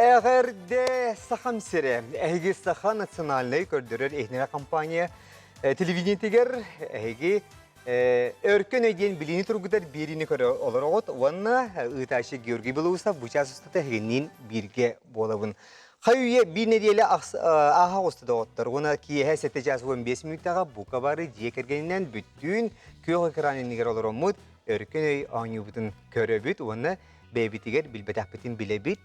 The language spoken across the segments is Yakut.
Эҕэрдэ Сахам сирэ! Эһиги Саха национальнай көрдөрөр иһитиннэрэр компания телевидениетигэр эһиги Өркөн өй диэн билиини тургутар биэриини көрө олороҕут уонна ыытааччы Георгий Белоусов бу чаас устата эһигинниин бииргэ буолабын. Хай-үйэ биир нэдиэлэ ааһа оҕуста доҕоттор уонна киэһэ 7 чаас 15 мүнүүтэҕэ бука бары дьиэ кэргэнинэн бүттүүн күөх экран иннигэр олороммут Өркөн өй оонньуубутун көрөбүт уонна бэйэбитигэр билбэтэхпитин билэбит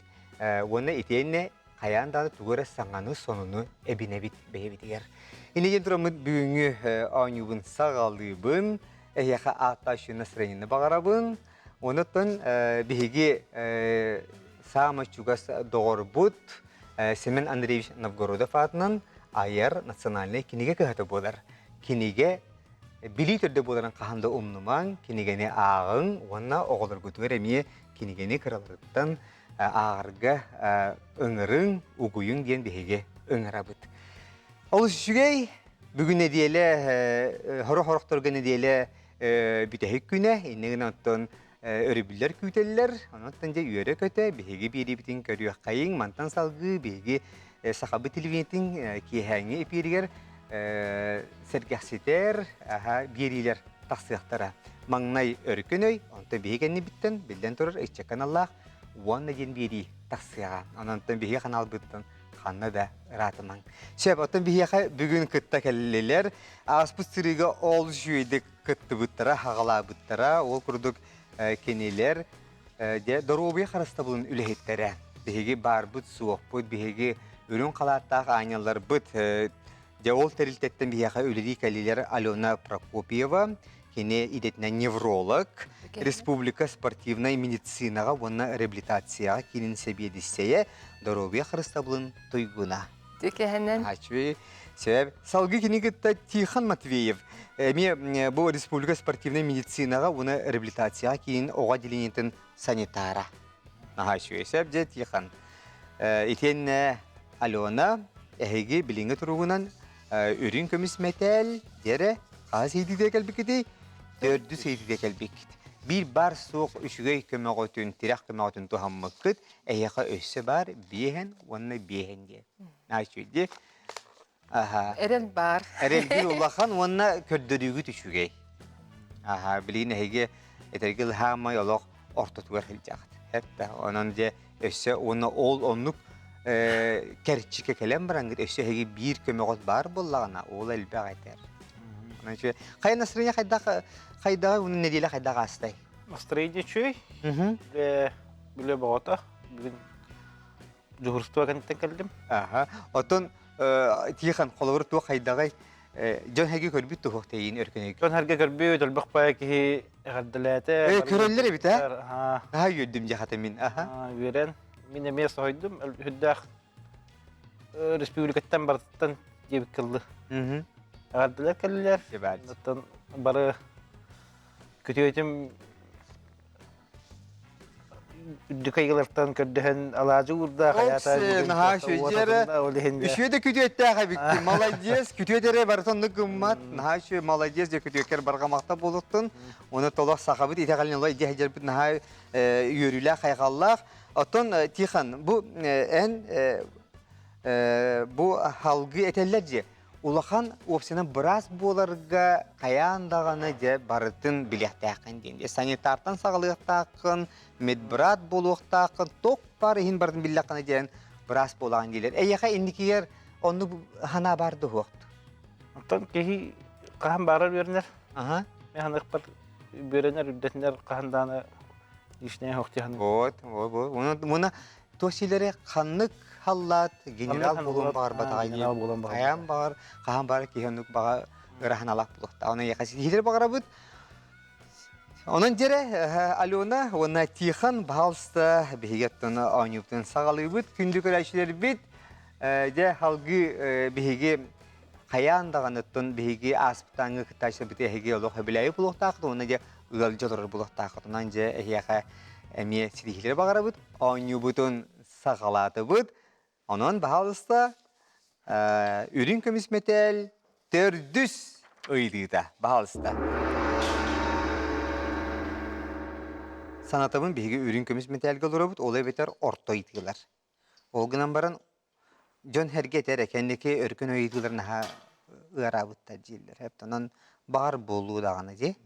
уонна итиэннэ хайаан даҕаны тугу эрэ саҥаны, сонуну эбинэбит бэйэбитигэр. Инньэ диэн тураммыт бүгүҥҥү оонньуубун саҕалыыбын. Эһиэхэ ааттаах настроениены баҕарабын. Онуттан биһиги саамай чугас доҕорбут Семен Андреевич Новгородов аатынан айар национальнай кинигэ кыһата буолар. Кинигэ билии төрдө буоларын хаһан да умнумаҥ, кинигэни ааҕыҥ уонна оҕолоргутугар эмиэ кинигэни кыраларыттан ааҕарга ыҥырыҥ, угуйуҥ диэн биһиги ыҥырабыт. Олус үчүгэй, бүгүн нэдиэлэ, хоро-хорохторго нэдиэлэ бүтэһик күнэ, инньэ гынан оттон өрөбүллэр күүтэллэр, онон дьэ үөрэ-көтө биһиги биэриибитин көрүөххэйиҥ, мантан салгыы биһиги Сахабыт телевидениетин киэһээҥҥи эпииригэр сэргэхситэр биэриилэр тахсыахтара. Маҥнай өркөн өй, онтон биһиги кэннибиттэн, биллэн турар, ыччакка аналлаах уонна диэн биэрии тахсыаҕа. Онон биһиги ханаалбыттан ханна да ыраатымаҥ. Сөп, оттон биһиэхэ бүгүн кытта кэллилэр. Ааспыт сырыыга ол үчүгэйдик кыттыбыттара, хаҕалаабыттара. Ол курдук кинилэр дьэ доруобуйа харыстабылын үлэһиттэрэ. Биһиги баарбыт-суохпут, биһиги үрүҥ халааттаах аанньалларбыт Дьэ ол тэрилтэттэн биһиэхэ үлэлии кэллилэр Алена Прокопьева, кини идэтинэн невролог, республика спортивнай медицинаҕа уонна реабилитацияҕа киинин сэбиэдиссэйэ, доруобуйа харыстабылын туйгуна. Түкэһэнэн. Ачүй, сөп. Салгыы кини кытта Тихон Матвеев, эмиэ бу республика спортивнай медицинаҕа уонна реабилитацияҕа киинин оҕо отделениетын санитара. Наһаа үчүгэй. Сөп дьэ Тихон. Итиэннэ Алена, эһиги билиҥҥи туругунан үрүҥ көмүс мэтээл дьэрэ хаһыс ыйытыыга кэлбиккитий? Төрдүс ыйытыыга кэлбиккит. Биир баар суох үчүгэй көмөҕүтүн, тирэх көмөҕүтүн туһаммыккыт, эһиэхэ өссө баар биэһэн уонна биэһэн диэн. Наһаа үчүгэй дии. Аха. Эрэл баар. Эрэлгин улахан уонна көрдөрүүгүт үчүгэй. Аха, билигин эһиги этэргэ лыһаамай олох ортотугар сылдьаҕыт. Хэп онон дьэ өссө уонна ол оннук кэрчикэ кэлэн бараҥҥыт өссө эһиги биир көмөҕүт баар буоллаҕына ол элбэх этэр. Онон үчүгэй. Хайа настроение хайдах хайдаҕай уонна нэдиэлэ хайдах аастай? Настроение үчүгэй. Үлэ бөҕөтө. Бүгүн Дьуһурство кэнниттэн кэллим. Аха. Оттон Тихон, холобур туох хайдаҕай дьон хэги көрбүт туһуох тэйиин өркөнөйгө. Дьон хэргэ көрбүт, өлбөх баайа киһи эҕэрдэлээтэ. Көрөллөр эбит аа? Наһаа үөрдүм дьэ хата мин. Аха. Үөрэн. Мин эмиэ соһуйдум. Үрдээх республикаттан барытыттан диэбит кыллы. Эҕэрдэлэр кэллилэр. Оттон бары күтүөтүм Үрдүк айылартан көрдөһөн алаадьы уурда хайаата наһаа үчүгэй үчүгэй да күтүөттээх эбиккин молодец күтүөт эрэ барыта оннук гыммат наһаа үчүгэй молодец дьэ күтүөккэр барҕамахта буолуттун уонна толох сахабыт итэҕэлин олох идиэ сылдьарбыт наһаа үөрүүлээх хайҕаллаах оттон Тихон бу эн бу халгы этэллэр дьиэ улахан уопсайынан быраас буоларга хайаан даҕаны дьэ барытын билиэхтээххин диэн. Санитартан саҕалыахтааххын, медбрат буолуохтааххын, туох баар иһин барытын биллэххинэ диэн быраас буолаҕын дииллэр. Эйиэхэ инникигэр оннук санаа баар дуһуохту? Оттон киһи хаһан баарар үөрэнэр. Аха. Мен ханыхпар үөрэнэр, үрдэтинэр хаһан даҕаны лишнее хохтиһан. Вот, вот, вот. Муна Туох силэри ханнык халлаат генерал буолуон баҕарбатаҕай диэн хайаан баҕар хаһан баҕар киһи оннук баҕа ырахан алаах булуохтаах. Онон эйиэхэ ситиһиилэр баҕарабыт. Онон дьэрэ Алена уонна Тихон баһаалыста биһиги оттон оонньуубутун саҕалыыбыт. Күндү көрөөччүлэрбит дьэ салгыы биһиги хайаан даҕаны оттон биһиги ааспытааҥҥы кыттааччыларбыт эһиги олох өбүлээйи булуохтааххыт уонна дьэ ыалдьа олорор булуохтааххыт. Онон дьэ эһиэхэ эмиэ ситиһиилэри баҕарабыт. Оонньуубутун саҕалаатыбыт. Онон, баһаалыста, үрүҥ көмүс мэтээл төрдүс ыйытыыта. Баһаалыста. Санатабын биһиги үрүҥ көмүс мэтээлгэ олоробут, ол эбэтэр орто ыйытыылар. Ол гынан баран дьон сэргэ этэр кэнники өркөн ыйытыылар наһаа ыараабыттар дииллэр. Онон баҕар буолуо даҕаны дии.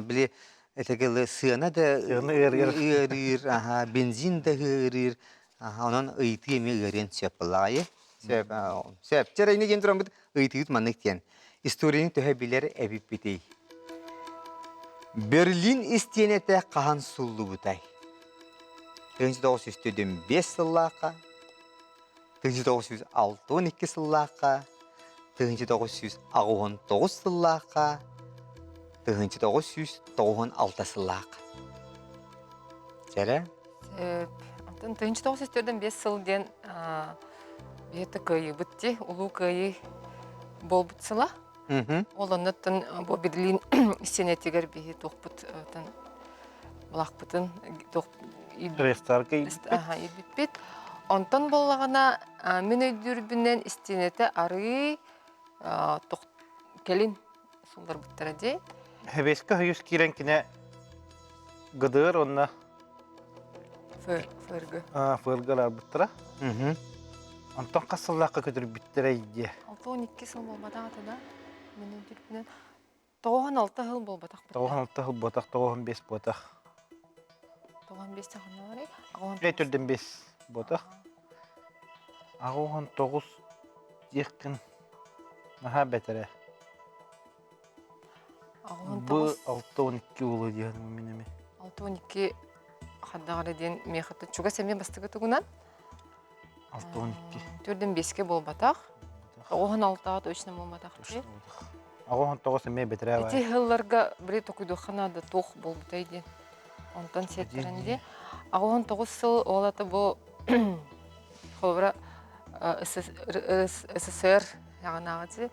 Били этэгэл сыана да Сыана ыарыыр. ыарыыр, аха, бензин да ыарыыр. Аха, онон ыйытыы эмиэ ыарыан сөп буоллаҕайы. Сөп, сөп. Чэ, ини диэн тураммыт ыйытыыбыт маннык диэн. Историяны төһө билэр эбиппитий? Берлин истиэнэтэ хаһан суллубутай? 1905 сыллаахха, 1962 сыллаахха, 1989 сыллаахха, 1996 сыллаахха. Чэрэ? Сөп. Онтон 1945 сыл диэн биһиэхэ кыайыыбыт дии, Улуу Кыайыы буолбут сыла. Ол оннуттан бу Берлин истиэнэтигэр биһи туохпут былахпытын Рейхстарга иирбиппит. Онтон буоллаҕына мин өйдүүрбүнэн истиэнэтэ арыый кэлин сулларбыттара дии. Хэбэскэ хойус киирэн кинэ ГДР онно ФРГ. ФРГ арбыттара. Онтон хас сыллаахха көтүрбүттэрэ диэ. 62 сыл буолбатах ата да. Мин өйдүүрбүнэн 96 сыл буолбатах. 96 сыл буотах, 95 буотах. 95 саханналары. 95 буотах. 89 диэххин наһаа бэтэрэ. Б 612 уолу диэн мин эми. 612 хаддаҕара диэн миэхэ чугас эмиэ бастакы тугунан 612. Төрдүн беске буолбатах. 96-ға точно буолбатах. 69 эмиэ бэтэрээ Ити сылларга били токуйдуохха наада туох буолбутай диэн. Онтон сиэттэрэн дии. 69 сыл ол ата бу холобура СССР яҕынааҕы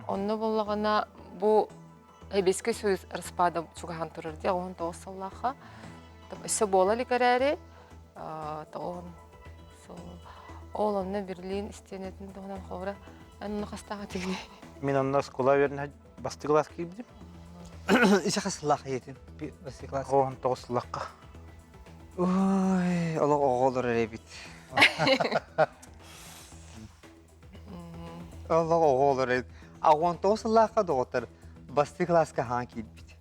Онно буоллаҕына бу Сэбиэскэй Союз распада чугаһаан турар дии 19 сыллаахха. Өссө буола илик эрээри тоҕуһун сыл ол онно Берлин истиэнэтин туһунан холобура эн онно хастаах этигиний? Мин онно оскуола үөрэнэ бастакы класс киирбитим. Ise хас сыллаах ийэтин? Бастакы класс. 19 сыллаахха. Ой, олох оҕолор эбит. Олох оҕолор эбит. А 19 сыллаахха доҕоттор бастакы класска хаан киирбит.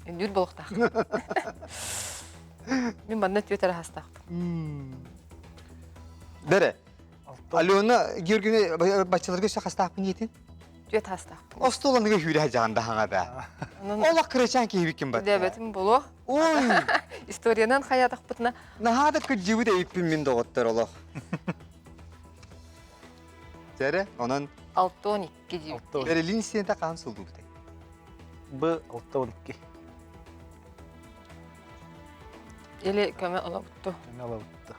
Үндүр болуктаах. Мин манна түөт араһастаахпын. Бere. Алена Георгиевна баччаларга өссө хастаахпын диэтин? Түөт хастаахпын. Остуоланыга хүүрэ жаанда хаҥа да. Олох кырачаан киһибиккин бат. Дэбэтим боло. Ой! Историянан хаятахпытына. Наһаа да кырдьыбыт эбиппин мин доҕоттор олох. Сэрэ, онон 6-12 диибит. Берлин стената хаан сылдубутай? Б 6-12. Или көмө олобутту. Көмө олобутту.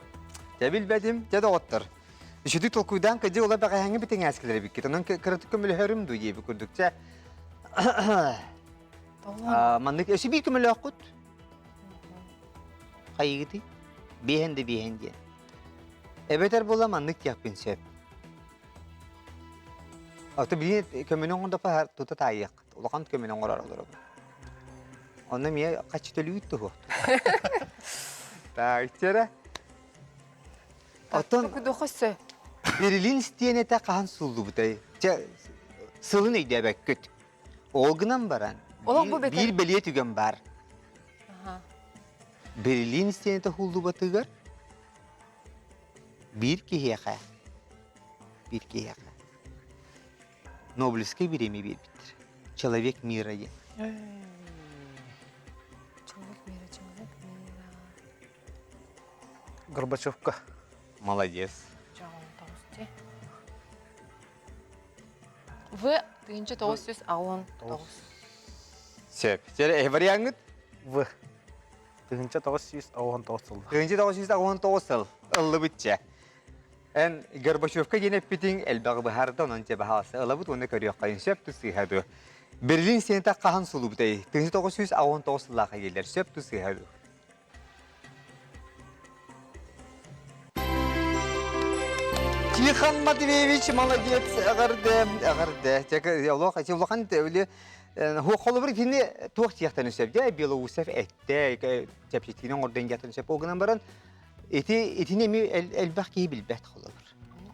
Дьэ билбэтим, дьэ доҕоттор. Үчүдүк толкуйдаан кыдьы ола бэҕэһээҥҥи битиҥээскилэр эбиккит. Онон кыратык көмөлөһөрүм дуу диэби курдук. Чэ, маннык өссө биир көмөлөөххүт. Хайыгытый? Биэһэн да биэһэн диэн. Эбэтэр буола маннык диэхпин сөп. Ото билин көмөнү оҥордоххо тута таайыаххыт. Улахан көмөнү оҥорор олоробун. Онно эмиэ хаччы төлүүт туһуохтур. Так, чэрэ. Оттон Дохосө. Берлин стенэтэ хаһан сууллубутай? Чэ, сылын өйдөөбөккүт. Ол гынан баран, Олох бу бэтэ. биир бэлиэ түгэн баар. Берлин стенэтэ сууллубатыгар биир киһиэхэ, биир киһиэхэ Нобелевскай бириэмийэ биэрбиттэр. Человек мира диэн. Человек мира, человек мира. Горбачевка. Молодец. В 1989. Сөп. Сэр, вариангыт? В. 1989 сылда. 1989 сыл. Ыллыбытча. Эн Горбачевка диэн эппитиҥ элбэҕи быһаарда, онон дьэ баһаалыста ылабыт уонна көрүөххэйин сөп тусыыһа дуо? Берлин стената хаһан сулубутай? 1989 сыллаахха келлер сөп тусыыһа дуо? Тихон Матвеевич молодец, эҕэрдэ, эҕэрдэ. Чэ, олох, улахан холобур кини туох диэхтэн сөп, дьэ Белоусов эттэ, чэпчэтиини оҥордон диэхтэн сөп. Ол гынан баран. Ити итини эми элбэх киһи билбэт холобур.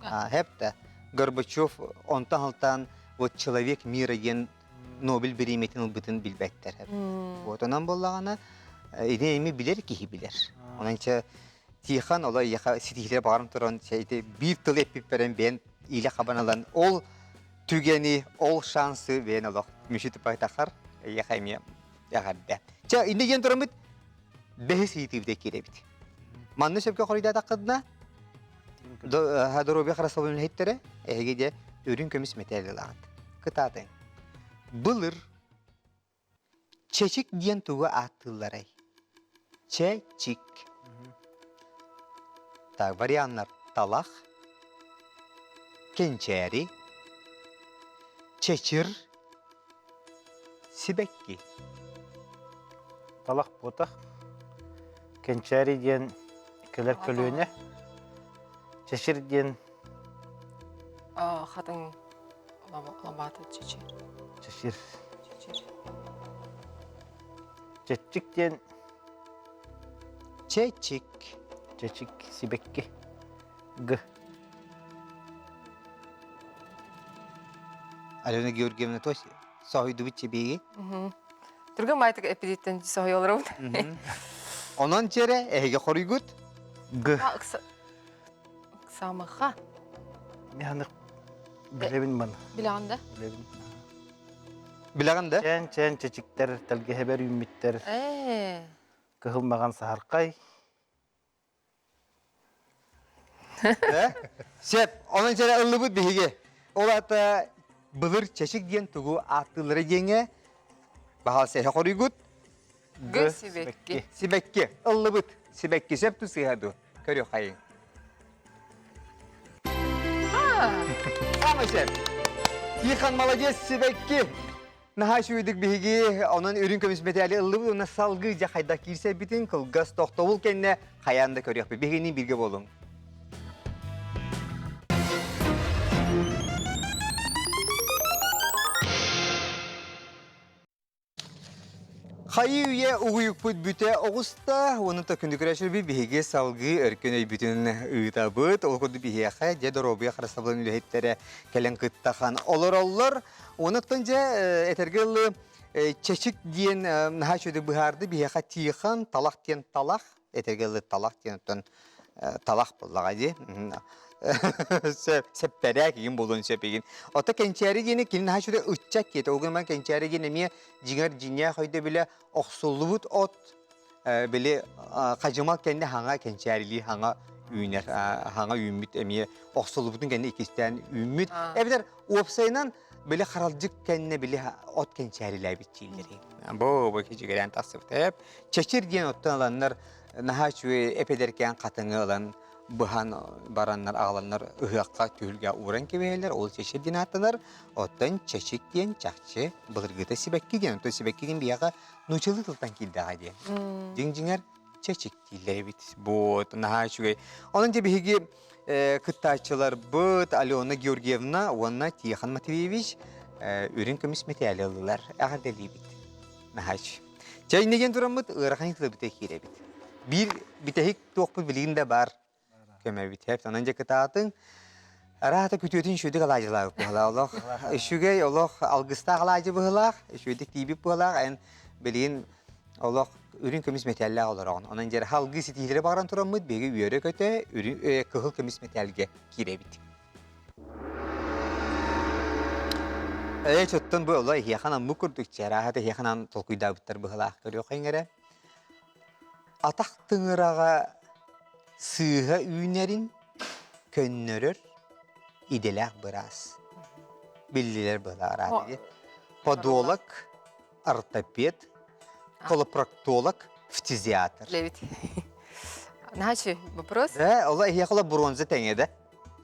Хэп Горбачев онтон алтан вот человек мира диэн Нобель бириэмэтин ылбытын билбэттэр. Вот онон буоллаҕына ити эми билэр киһи билэр. Онон чэ Тихон ола яха ситиһилер баҕарым туран ити биир тыл эппиппэрэн бэйэн илэ хабан ылан ол түгэни, ол шансы бэйэн олох мүшү тупайтахар яха эмиэ эҕэрдэ. Чэ инде диэн тураммыт бэһис ыйытыыбыта киирэбит. Манна сөпкө хоруйдаатаххытына доруобуйа харыстабылын үлэһиттэрэ эһиги дьэ үрүҥ көмүс мэтээл ылаҕыт. Кытаатыҥ. Былыр чэчик диэн тугу ааттыылларай? Чэчик. Так, варианнар талах, кэнчээри, чэчир, Сибэкки. Талах буотах. Кэнчээри диэн кэлэр көлүөнэ. Чэчир диэн Хатыҥ лабаата чэчир. Чэчир. Чэчир. Чэччик диэн Чэчик. Чэчик сибэкки. Г. Алена Георгиевна то соһуйдубут чэбиги. Түргэн майтык эпидиттен соһуйаларым. Онон чэрэ эһиги хоруйгут? Г. Самыха. Механик билэбин ман. Билэҕин да? Билэбин. Билэҕин да? Чээн чээн чэчиктэр тэлгэһэбэр үүммүттэр. Ээ. Кыһыл маҕан саһархай. Сөп, онон чэрэ ыллыбыт биһиги. Ол аата былыр чэчик диэн тугу ааттыыллара диэҥҥэ баһаалса эһэ хоруйгут. Г сибэкки. Сибэкки. Ыллыбыт. Сибэкки сөп ту сыыһа ду. Көрүөххэйиҥ. Самый сөп. Тихон молодец, сибэкки. Наһаа үчүгэйдик биһиги онон үрүҥ көмүс мэтээли ыллыбыт уонна салгыы дьэ хайдах киирсэрбитин кылгас тохтобул кэннэ хайаан да көрүөхпүт. Биһигини бииргэ буолуҥ. Хайыы үйэ угуйукпут бүтэ оҕуста, уонна та күндү көрөөччүлэрбит биһиги салгыы өркөн өйбүтүн ыытабыт. Ол курдук биһиэхэ дьэ доруобуйа харыстабылын үлэһиттэрэ кэлэн кыттахан олороллор. Онуттан дьэ этэргэ дылы чэчик диэн наһаа үчүгэйдик быһаарды биһиэхэ Тихон, талах диэн талах, этэргэ дылы талах диэн оттон талах буоллаҕа дии. Сэппэрээк игин буолуон сөп игин. Ото кэнчээри диэни кини наһаа үчүгэй ыччат диэтэ. Ол гынан кэнчээри диэн эмиэ дьиҥэр дьиҥнээх өйдөбүлэ охсуллубут от били хадьымал кэннэ хаҥа кэнчээрилии хаҥа үүнэр хаҥа үүммүт эмиэ охсуллубутун кэннэ иккистээн үүммүт эбэтэр уопсайынан били харалдьык кэннэ били от кэнчээрилээбит дииллэри бу бу кичигирээн тахсыбыт эп чэчир диэн оттон ыланнар наһаа үчүгэй эпэдэркээн хатыҥы ылан быһан бараннар аҕаланнар ыһыахха түһүлгэ ууран кэбиһэллэр ол чэчир диэн ааттанар оттон чэчик диэн чахчы былыргыта сибэкки диэн оттон сибэкки диэн биһиэхэ нуучалыы тылтан киирдэҕэ диэн. Дьиҥ-дьиҥэр чэчик дииллэр эбит. Вот, наһаа үчүгэй. Онон дьэ биһиги кыттааччыларбыт Алена Георгиевна уонна Тихон Матвеевич үрүҥ көмүс мэтээли ыллылар. Эҕэрдэлиибит. Наһаа үчүгэй. Чэ, иннэ диэн тураммыт ыарахан тылыбыта киирэбит. Биир бүтэһик туохпут билигин да баар. Көмөбүт. Онон дьэ кытаатыҥ. Араата күтүөтүн үчүгэйдик алаадьылаабыт быһылаах олох. Үчүгэй олох алгыстаах алаадьы быһылаах, үчүгэйдик тиийбит быһылаах. Эн билигин олох үрүҥ көмүс мэтээллээх олороҕун. Онон дьэ халгыы ситиһиилэри баҕаран тураммыт, биһиги үөрэ-көтө үрүҥ кыһыл көмүс мэтээлгэ киирэбит. Ээ, чоттон бу оло иһиэхэн аммык курдук чарааһата иһиэхэн ан толкуйдаабыттар быһылаах көрүөххэ иҥэрэ. Атах тыҥыраҕа сыыһа үүнэрин көннөрөр идэлээх быраас. Биллилэр быһалаах Подолог, ортопед, колопроктолог, фтизиатр. Левит. Наһаа вопрос. Э, ола эһиэхэ бронза тэҥэ да?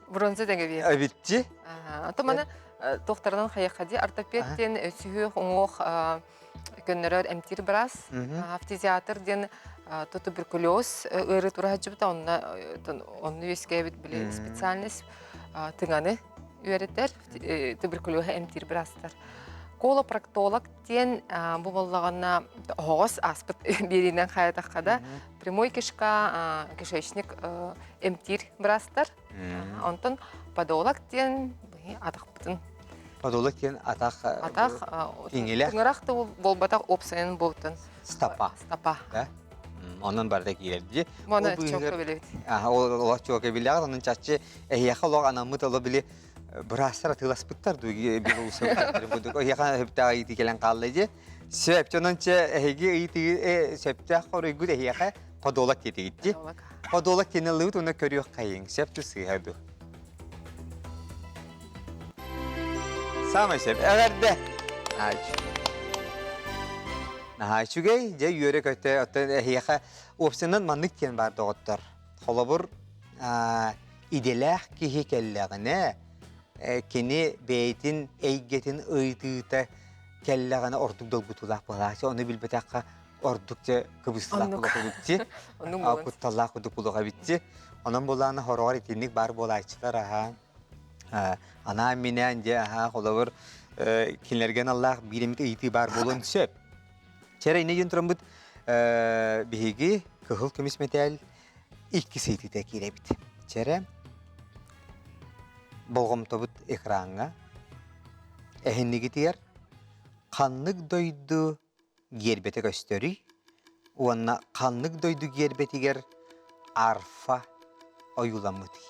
Бронза тэҥэ бии. Эбитчи. Ото маны тохтарынан хайахха ди ортопед диэн сүһүөх уҥуох көннөрөр эмтиир быраас. Фтизиатр диэн туберкулез ыарыы тураһаччыбыта онно онно үөскээбит били специальность тыҥаны үөрэтэр туберкулеһы эмтиир быраастар. Колопроктолог диэн бу буоллаҕына оһоҕос ааспыт биэриинэн хайатахха да прямой кишка кишечник эмтиир быраастар. Онтон подолог диэн атахпытын Подолог диэн атах атах тиҥилэх тыҥырах да буолбатах уопсайын буолтун стопа. Стопа. Да? Онон барыта киирэр дии. Мону чуолка билэбит. Олох чуолка билэҕит, онон чаччы эһиэхэ олох анаммыт оло били быраастар атыыласпыттар дуу белоусовтарын курдук эһиэхэ сөптөөх ыйытыы кэлэн хаалла дии. Сөп, онон чэ эһиги ыйытыы сөптөөх хоруйгут эһиэхэ подолог диэтигит дии. Подолог диэн ыллыбыт уонна көрүөх хайыҥ. Сөп дуу сыыһа дуу? Саамай сөп. Эҕэрдэ! Наһаа үчүгэй, дьэ үөрэ-көтө, оттон эһиэхэ уопсайынан маннык диэн баар доҕоттор. Холобур, идэлээх киһи кэллэҕинэ, кини бэйэтин эйгэтин ыйытыыта кэллэҕинэ ордук долгутуулаах буолааччы. Ону билбэтэххэ ордук дьэ кыбыстылаах буолуох эбитти, кутталлаах курдук буолуох эбитти. Онон булаана хороҕор итинник баар буолааччылар аһаа. Анаан-минээн дьэ аһаа холобур кинилэргэ аналлаах биир эмит ыйытыы баар буолуон сөп. Чэрэ иннэ диэн тураммыт биһиги кыһыл көмүс мэтээл иккис ыйытыыта киирэбит. Чэрэ болҕомтобут экраҥҥа эһиннигитигэр ханнык дойду гиэрбэтэ көстөрүй уонна ханнык дойду гиэрбэтигэр арфа ойууламмытый?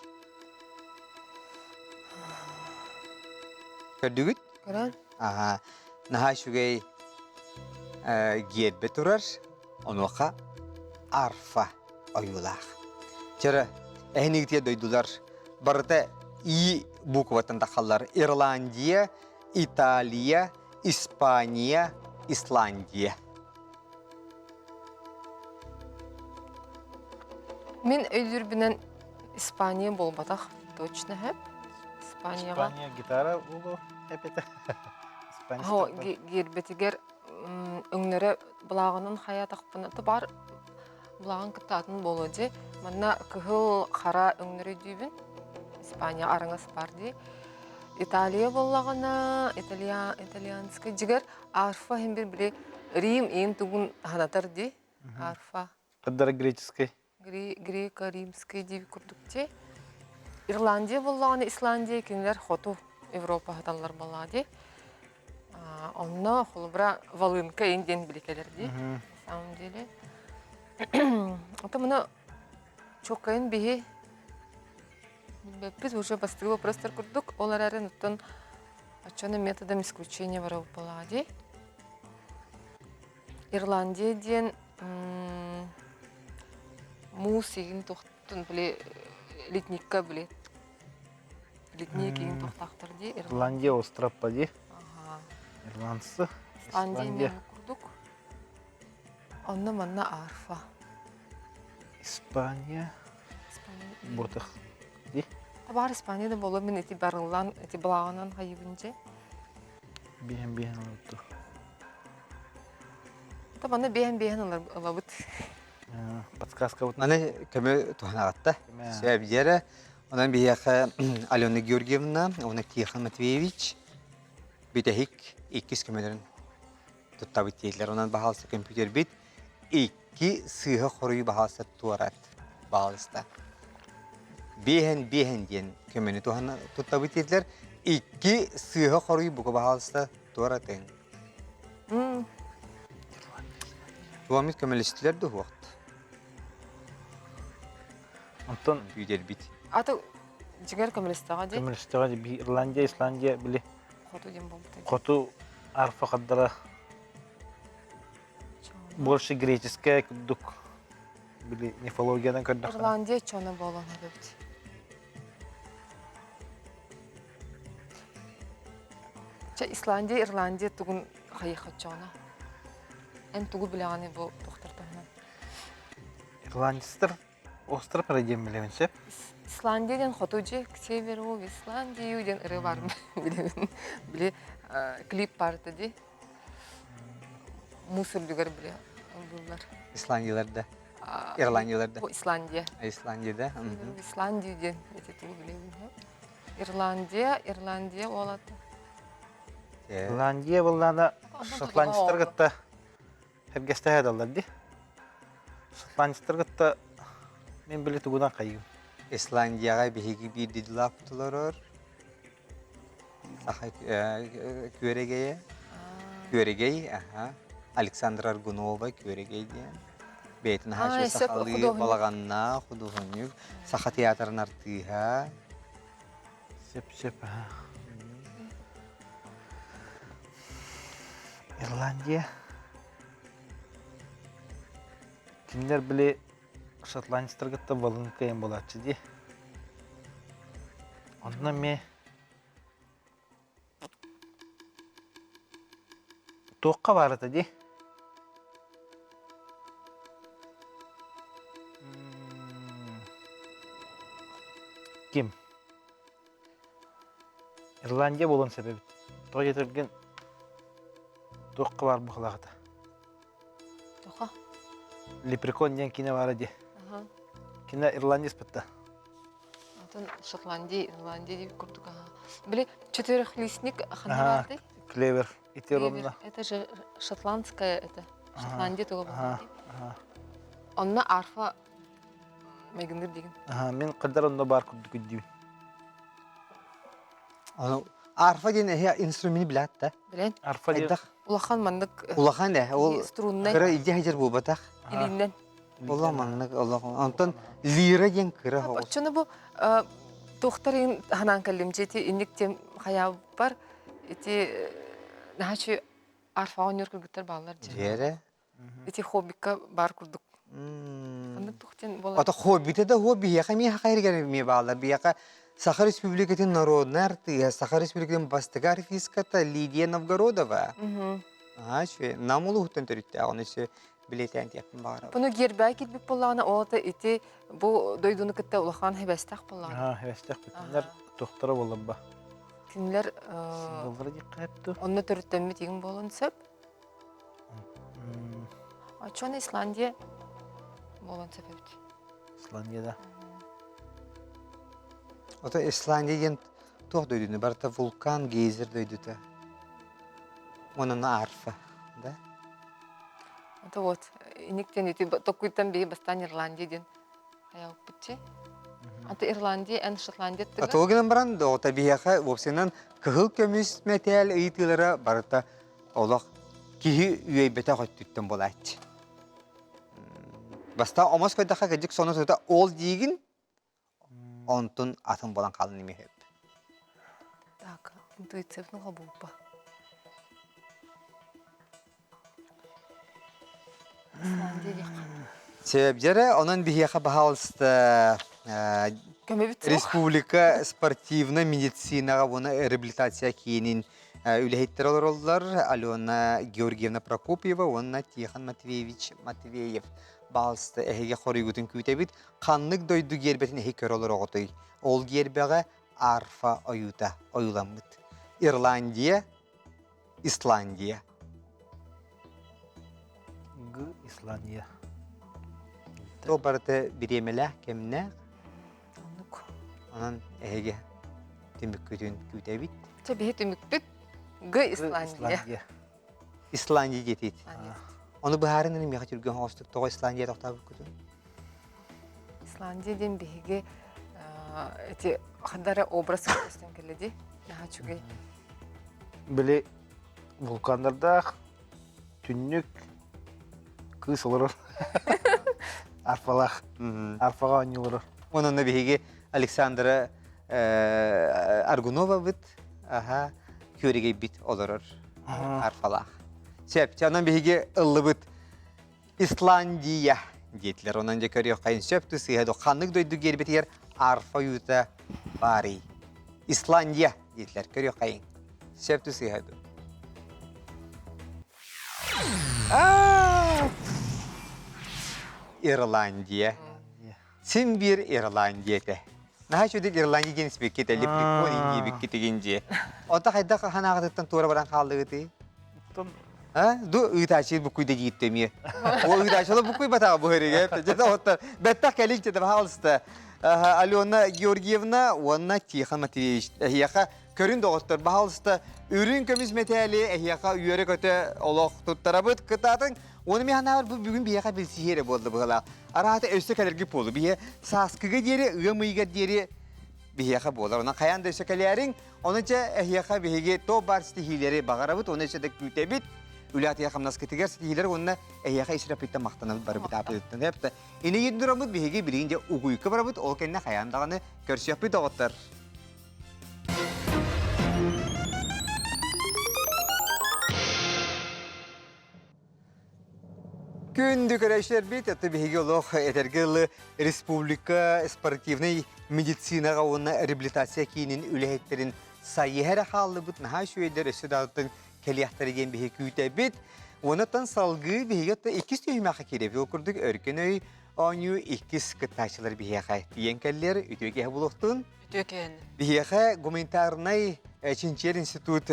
Көрдүгүт? Көрөн. Аха. Наһаа үчүгэй гиэрбэ турар. Онуоха арфа ойуулаах. Чара эһинигитиэ дойдулар барыта И букваттан тахаллар. Ирландия, Италия, Испания, Исландия. Мин өйдүүрбүнэн Испания буолбатах точно хэп. Испанияҕа. Испания гитара буолуо эпэтэ. Хо гиэрбэтигэр өҥнөрө былааҕынан хайаатахпына бар былааҕын кытта атын буолуо дии. Манна кыһыл хара өҥнөрү өйдүүбүн. Испания араҥас бар дии. Италия буоллаҕына, италия, итальянскай дьигэр арфа иһин бир били Рим иин тугун санатар дии. Арфа. Кыдара греческий. Греко-римский дии курдук дии. Ирландия буоллаҕына, Исландия кинилэр хоту Европа сыталлар буоллаҕа дии. Онно холобура волынка иин диэн биликэлэр дии. На самом деле. Ото муну чуоккайын биһи Билбэппит уже бастакы вопростар курдук, ол эрээри оттон оччону методом исключения барабыт буоллаҕа дии. Ирландия диэн муус игин тохтун били ледникка били ледник игин тохтаахтар дии. Ирландия остров дии. Ага. Ирландцы. Исландия курдук. Онно манна арфа. Испания. Ботах. Ди. Табаар Испания да буолуо мин ити барыллаан ити былааҕынан хайыбын дьэ. Биһэн биһэн ылытту. Та манна биһэн биһэн ылабыт. Подсказка вот. Маны көмө туһанаҕатта. Сөп дьэрэ. Онон биһиэхэ Алена Георгиевна, уонна Тихон Матвеевич бүтэһик иккис көмөлөрүн туттабыт дииллэр. Онон баһаалыста көмпүүтэрбит икки сыыһа хоруйу баһаалыста туорат баһаалыста. Биэһэн биэһэн диэн көмөнү туһана туттабыт диэтилэр. Икки сыыһа хоруйу бука баһаалыста туоратыҥ. Туомит көмөлөстүлэр да уһуохт. Онтон Көмпүүтэрбит. Аты дьиҥэр көмөлөстөҕө дии. Көмөлөстөҕө дии. Ирландия, Исландия били Хоту диэн буолбута. Хоту арфа хардара больше греческая курдук били мифологиянан көрдөххө. Ирландия чоно буолан эбит. Чэ, Исландия, Ирландия тугун хайыхаччоҕуна? Эн тугу билэҕиний бу тухтар туһунан? Ирландецтар Остров эрэ диэн билэбин сөп. Исландия диэн хоту дьиэ, к северу, в Исландию диэн ырыа баар билэбин. Били клип баарта дии. Муус үрдүгэр били ыллыыллар. Исландиялар да. Ирландиялар да. Исландия. Исландия да. Исландия диэн эти тугу билэбин. Ирландия, Ирландия уолата. Ирландия буоллаана шотландецтар кытта сэргэстэһэ даллар дии. Шотландецтар кытта мен били тугунан хайыым. Исландияҕа биһиги биир дойдулаахпыт олорор. Саха Күөрэгэйэ. Күөрэгэй, аха. Александра Аргунова Күөрэгэй диэн. Бэйэтин аһааччы сахалыы балаҕаннаах худуоһунньук, Саха театрын артыыһа. Сөп-сөп. Ирландия. Кинилэр били шотландецтар кытта балыҥ кыайан буолааччы дии. Онно эмиэ туохха баар этэ дии? Ким? Ирландия буолуон сөп эбит. Тоҕо диэтэргин туохха баар быһыылаах этэ. Тоха? Лепрекон диэн киинэ баара дии. Кине ирландец бытта. Атын Шотландия, Ирландия диэбит курдук аха. Били четырехлистник ханна баардай? Клевер. Ити ровно. Это же шотландская это. Шотландия туга буолар. Онно арфа майгынныр деген. Мин кырдар онно бар курдук өйдүүбүн. Арфа диэн эһи инструмент билэт да? Билэн. Арфа диэн. Улахан маннык Улахан э, ол струннай. Кыра илдьэ сылдьар буолбатах. Илииннэн. Олох маннык олох. Онтон лира диэн кыра оҕус. Оччону бу туохтарын ханаан кэллим ити инник тем хайаабар ити наһачы арфа оонньуур кыргыттар бааллар дьэ. Дьиэрэ. Ити хоббикка бар курдук. Ханнык тухтен болар. Ата хоббита да хобби биһиэхэ эмиэ хайыргар эмиэ бааллар. Биһиэхэ Саха Республикатын народнай артыыһа, Саха Республикатын бастакы артистката Лидия Новгородова. Аа, Нам улууһуттан төрүттээх, оны өссө билиэтээн тиэхпин баҕарабын. Буну гербээ киирбит буоллаҕына, ол ити бу дойдуну кытта улахан хэбэстээх буоллаҕына. Аа, хэбэстээх кинилэр туохтара буоллар Кинилэр Символлара диэххэ онно төрүттэммит игин буолуон сөп. Оччону Исландия буолуон сөп эбит. Исландия да. Ото Исландия диэн туох дойдуну барыта вулкан, гейзер дойдута. Онон арфа, да? Это вот, иниктен ити токуйтан биһи бастаан Ирландия диэн хайалпытчы. Аты Ирландия эн Шотландия А то гынан баран доҕото биһиэхэ уопсайынан кыһыл көмүс мэтээл ыйытыылара барыта олох киһи үөйбэтэх өттүттэн буолааччы. Бастаан омос көрдөххө кырдьык сону тута ол диигин онтун атын буолан хаалан эмиэ сөп. Так, интуитивно хобулба. Сөбдьэрэ, онон биһиэхэ баһаалыста республика спортивнай медицинаҕа уонна реабилитация киинин үлэһиттэрэ олороллор Алена Георгиевна Прокопьева уонна Тихон Матвеевич Матвеев. Баалыста эһиги хоруйгутун күүтэбит. Ханнык дойду гиэрбэтин эһи көрө олороҕутуй? Ол гиэрбэҕэ арфа ойуута ойууламмыт. Ирландия, Исландия. Г Исландия. То барыта бириэмэлээх кэмнээх. Оннук. Онон эһиги түмүккүтүн күүтэбит. Чэ биһи түмүкпүт Г Исландия. Исландия диэтит. Ону быһаарынын миэхэ түргэн оҕостук тоҕо Исландия тохтообуккутун? Исландия диэн биһиги эти хандара образ көстөн кэллэ дии. Наһаа үчүгэй. Били вулкандардаах түннүк кыыс олорор. Арфалаах. Арфаҕа оонньуу олорор. Онон биһиги Александра Аргуновабыт, аха, күөрэгейбит олорор арфалаах. Сөп, онон биһиги ыллыбыт Исландия диэтилэр. Онон дьэ көрүөххэйин сөп сыыһа ханнык дойду гиэрбитигэр арфа ойуута баарый? Исландия диэтилэр. Көрүөххэйин. Сөп сыыһа Ирландия. Син биир Ирландия этэ. Наһаа үчүгэй Ирландия диэн испиккит, лепрекон диэбиккит игин дьиэ. Онто хайдах ханаағытыттан туора баран хааллыгытый? А? Ду ыытааччы буккуйда дииртэ эмиэ. О ыытааччылар буккуйбатаҕа бу һэригэ. Дьэ оттон бэттэх кэлин дьэ пожалуйста. Алена Георгиевна уонна Тихон Матвеевич эһиэхэ. Көрүн доҕоттор, баһаалыста үрүҥ көмүс мэтээли эһиэхэ үөрэ-көтө олох туттарабыт. Кытаатыҥ. Уонна мин санаабар бу бүгүн биһиэхэ билсиһии эрэ буолла быһыылаах. Араата өссө кэлэргит буолу. Биһиэ сааскыга диэри, ыам ыйыгар диэри биһиэхэ буолар. Онон хайаан да өссө кэлээриҥ. Онон чэ эһиэхэ биһиги топ бар ситиһиилэри бағарабыт, уонна өссө да күүтэбит. Үлэ хамнаскытыгар ситиһиилэр уонна эһиэхэ ис сүрэхпиттэн махтанабыт барыбыт ааппытыттан. Эпта. Инигин тураммыт биһиги билигин дьэ угуйка барабыт, ол кэннэ хайаан даҕаны көрсүөхпүт доҕоттор. Күндү көрөөччүлэрбит, это биһиги олох этэргэ дылы республика спортивнай медицинаҕа уонна реабилитация киинин үлэһиттэрин сайыһа эрэ хааллыбыт наһаа үчүгэйдэр өссө даҕатын кэлиэхтэрэ диэн биһиги күүтэбит. Уоннаттан салгыы биһиги иккис түһүмэххэ киирэбит. Ол курдук Өркөн өй оонньуу иккис кыттааччылар биһиэхэ тиийэн кэллэр. Үтүө киэһэ буолуохтун. Үтүө киэһэни. Биһиэхэ гуманитарнай чинчийэр институт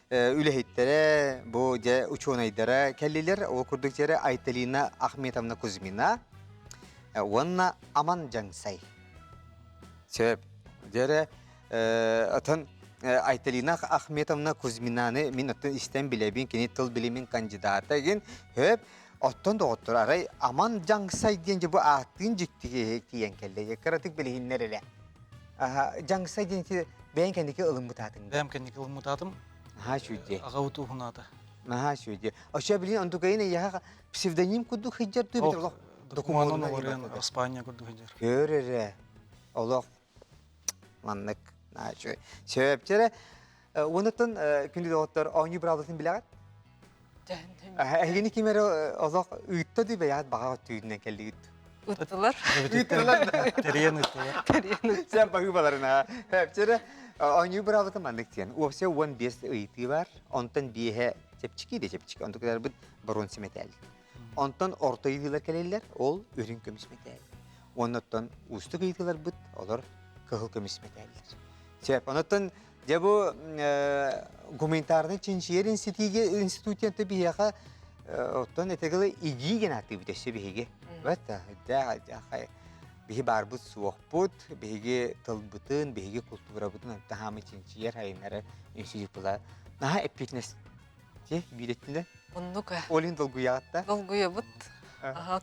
үлэһиттэрэ, бу дьэ учуонайдара кэллилэр. Ол курдук дьэрэ Айталина Ахметовна Кузьмина уонна Аман Дьаҥсай. Сөп. Дьэрэ атын Айталина Ахметовна Кузьминаны мин оттон истэн билэбин, кини тыл билимин кандидата игин. Хөп. Оттон доҕоттор арай Аман Дьаҥсай диэн дьэ бу ааттыын дьикти тиийэн кэллэ. Кыратык билиһиннэр эрэ. Дьаҥсай диэн бэйэҥ кэнники ылыммыт аатыҥ. Бэйэм кэнники ылыммыт аатым. Наһаа үчүгэй. Аҕабыт уһун аата. Наһаа үчүгэй. Оччо билин онтукайын эйиэхэ псевдоним курдук сылдьар дуу эбэтэр олох докумуонун олоруйан Испания курдук сылдьар. Көр эрэ. Олох маннык наһаа үчүгэй. Сөп эрэ. Уонуттан күндү доҕоттор оонньуу быраабылатын билэҕит? Эһигини ким эрэ олох ыытта дуу бэйэҕит баҕа өттүгүнэн кэллигит? Ыттылар. Ыттылар. Тэрийэн ыттылар. Тэрийэн Сен баһыыбаларына. Эпчэрэ оонньуу быраабылата маннык диэн. Уопсайа 15 ыйытыы бар. Онтон биэһэ чэпчэки да чэпчэки. Онтукаларбыт боруонса мэтээл. Онтон орто ыйытыылар кэлэллэр. Ол үрүҥ көмүс мэтээл. Оннуттан уустук ыйытыыларбыт олор кыһыл көмүс мэтээллэр. Сөп. Онуттан Дьэ бу гуманитарнай чинчийэр институтиянта биһиэхэ оттон этэгылы игии гэн ааттыыбыт өссө биһиги. Бата, биһи баарбыт суохпут, биһиги тылбытын, биһиги култуурабытын таһаамы чинчийэр хайыннары институт була. Наһаа эппиэтинэс бииреттинэ. Оннук. Олин долгуйаатта. Долгуйабыт.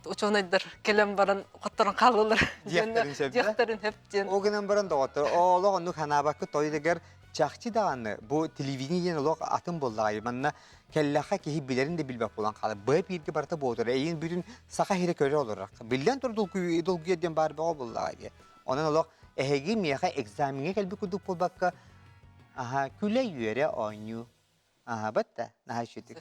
Учуонайдар кэлэн баран хотторон хааллылар. Диэхтэрин сөп. Диэхтэрин сөп диэн. Ол гынан баран доҕоттор, олох оннук ханаабакка тойдыгар чахчы даҕаны бу телевидение диэн олох атын буоллаҕай. Манна кэллэххэ киһи билэрин да билбэт буолан хаалар. Б бииргэ барыта буолар. Эйин бүтүн саха сирэ көрө олорор. Биллэн тур долгуйар диэн баар бөҕө буоллаҕай диye. Онон олох эһиги миэхэ экзамеҥҥа кэлбит курдук буолбакка, аха күлэ-үөрэ оонньуу Аһаабат да, наһаа үчүгэй.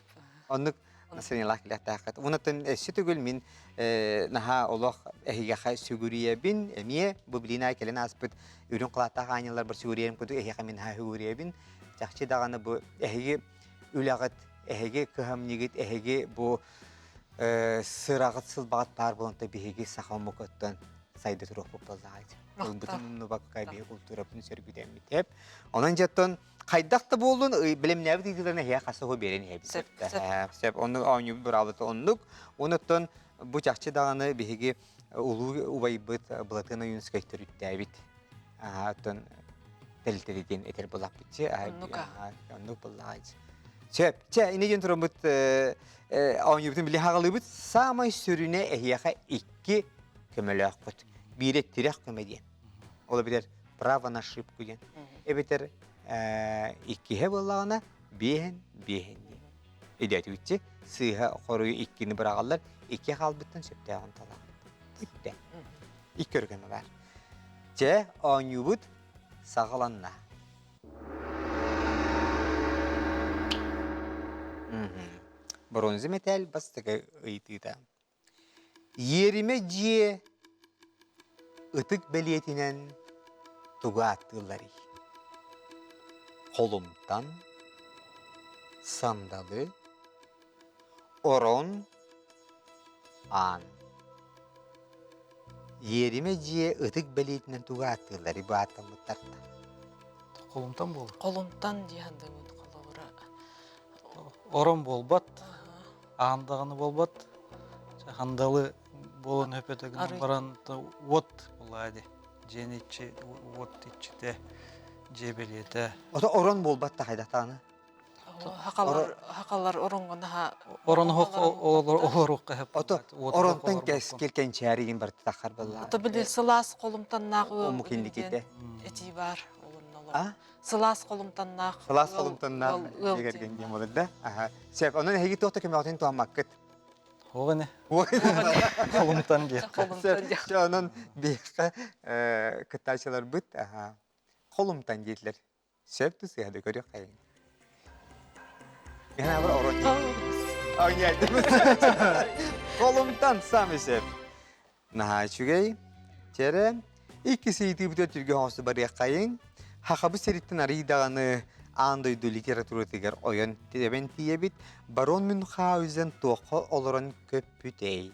Оннук настроениелаах кэлиэхтээххит. Онуттан өссө төгүл мин наһаа олох эһигэхэ сүгүрүйэбин. Эмиэ бу билиин аайы кэлэн ааспыт үрүҥ халааттаах аанньалларбар сүгүрүйэрим курдук эһиэхэ мин наһаа сүгүрүйэбин. Чахчы даҕаны бу эһиги үлэҕит, эһиги кыһамньыгыт, эһиги бу сыраҕыт сылбаҕыт баар буолан биһиги саха омук оттон сайда туруохпут буоллаҕа. Ылбытын умнубакка биһиги култуурабытын сөргүтэммит. Онон дьэ хайдах да буоллун бэлэмнээбит ыйытыыларын эһиэхэ хас да биэрэн иһэбит. Сөп, сөп. Сөп. Оннук оонньуубут быраабылата оннук. Онуттан бу чахчы даҕаны биһиги улуу убайбыт Былатыан Ойуунускай төрүттээбит. Оттон тэрилтэри диэн этэр булаппытчы. Оннук буллаҕайчы. Сөп. Чэ, ини диэн тураммыт оонньуубутун били хаҕалыыбыт. Саамай сүрүнэ эһиэхэ икки көмөлөөхпүт. Биирэ тирэх көмө диэн. Ол эбэтэр право на ошибку диэн. Эбэтэр иккиһэ буоллаҕына биэһин биэһин диэн. Идэтүүччү сыыһа хоруйу иккини быраҕаллар, икки хаалбыттан сөптөөҕүн талаҕын. Бүттэ. Икки өргөмө бар. Чэ, оонньуубут саҕаланна. Бронза мэтээл бастакы ыйытыыта. Иэримэ дьиэ ытык бэлиэтинэн тугу ааттыылларый? Холумтан, сандалы, орон, аан. Иэримэ дьиэ ытык бэлиэтинэн тугу ааттыылларый бу ааттаммыттарта? Холумтан буолар. Холумтан диэн дыбын холобура. Орон буолбат. Аан даҕаны буолбат. Хандалы буолан өпөтө гынан баран уот буолаа ди. Дьиэни иччи, уот иччитэ. Дьиэ бэлиэтэ. Ото орон буолбат да хайдатааны. Хакалар хакалар ороҥҥо наһаа Орон олоруохха сөп. Ото оронтон кэскил кэнчээригин барыта таххар баллаа. Ото били сылаас холумтаннаах ыал Омук инниките. этии бар олоннолор. Сылаас холумтаннаах Сылаас холумтаннаах дьиэ диэн буолар да. Аха. Сөп. Онон эһиги туох да көмөҕүтүн туһаммаккыт. Оҕоне. Холумтан диэххэ. Чэ, онон биһиэхэ кыттааччыларбыт холумтан диэтилэр. Сөп тусыһа да көрүөх хайыҥ. Холумтан саамай сөп. Наһаа үчүгэй. Чэрэ, иккис ыйытыыбытыгар түргэн оҥосто барыаххайыҥ. Хахабы сириттэн арый даҕаны аан дойду литературатыгар ойон тэбэн тиийэбит. Барон Мюнхгаузен туохха олорон көппүтэй?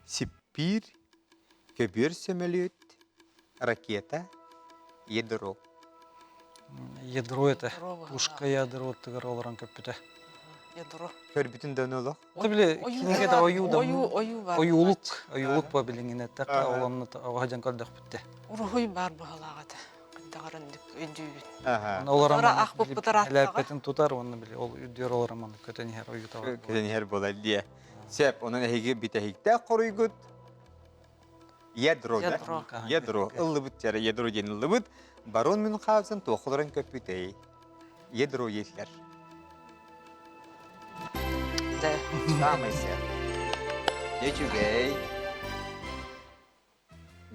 Сиппиир, көбүөр сөмөлүөт, ракета, ядро. Ядро это пушка ядро оттугар олорон көппүтэ. Ядро. Көрбүтүн да олох. Ото били кинигэ да ойуу да ойуулук ойуулук ба билиҥин эттэххэ олонну оҕо көрдөхпүттэ. Уруһуй баар быһалаах этэ. Кындаҕарыннык өйдүүбүт. Олорон элээппэтин тутар уонна били ол үрдүөр олорон маннык көтөн иһэр ойуута бар. Көтөн иһэр буолар диэ. Сөп, онон эһиги бүтэһиктээх хоруйгут Ядро, да? Ядро. Ыллыбыт дьара, ядро диэн ыллыбыт. Барон Мюнхгаузен туох олорон көппүтэй? Ядро диэтилэр. Да. Самый сэр. Үчүгэй.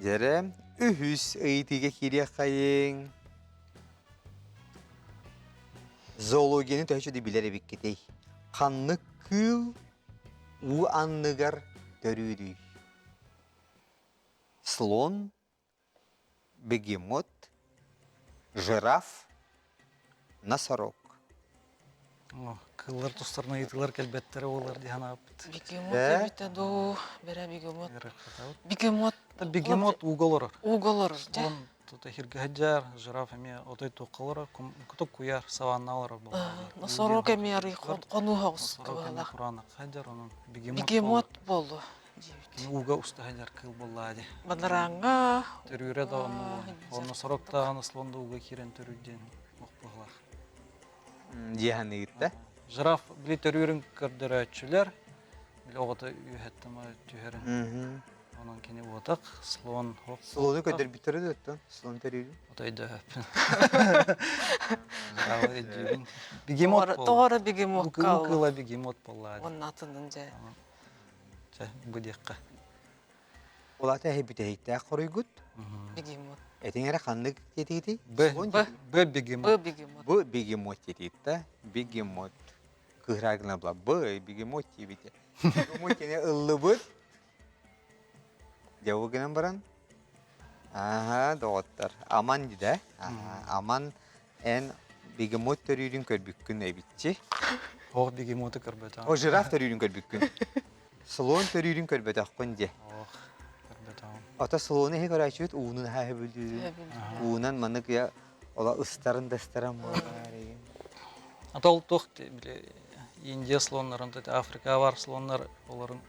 Дьэрэ, үһүс ыйытыыга киириэххэйиҥ. Зоологияны төһө үчүгэй билэр эбиккитий? Ханнык кыыл уу анныгар төрүүрүй? Слон, бегемот, жираф, носорог. Кыыллар тустарынан ыйытыылар кэлбэттэрэ буолар дии санаабыт. Бегемот эбитэ дуу, бэрэ бегемот. Бегемот. Бегемот ууга олорор. Ууга олорор. Слон тута хиргэ сылдьар, жираф эмиэ отой туохха олорор, кутук куйаар саванна олорор буолла. Носорог эмиэ арый хонуу оҕус Носорог эмиэ кураанахха сылдьар, онон бегемот Бегемот буолу диэбит. Ууга уста сылдьар кыыл буоллаа дии. Бадарааҥҥа Төрүүрэ да онно онно сороктааҕын слон да ууга киирэн төрүүр диэн ох быһылаах. Дьиэ саныыгыт да? Жираф били төрүүрүн көрдөрөөччүлэр били оҕото үөһэттэн түһэрин Онон кини уотах, слон хоп. Слону көрдөрбүттэрэ да оттон слон төрүүрүн. Отой дөһөппүн. Өйдүүбүн. Бегемот буолла. Тоҕо бегемотка Кыыла бегемот буолла. Уонна атынын дьэ. Чэ, бу диэххэ. Улаата эһи бүтэһиктээх хоруйгут. Бегемот. Этиҥ эрэ ханнык диэтигитий? Б. Б бегемот. Б бегемот. Б бегемот диэтигит да? Бегемот. Кыһыра гына була. Б бегемот диэбите. Бегемот диэни ыллыбыт. Дьэ ол гынан баран, ааһа, доҕоттор, Аман дидэ, Аман эн бегемот төрүүрүн көрбүккүн эбитчи. Ох, бегемоту көрбөтөҕүм. О, жираф төрүүрүн көрбүккүн. Слон төрүүрүн көрбөтөххүн дии. Ох, көрбөтөҕүм. Ото слону иһи көрөөччүбүт уунун аһа сөбүлүүрүн. Уунан маннык я ола ыстарын да ыстаран буолар. Ата ол туох били Индия слоннарын, Африка бар слоннар олорун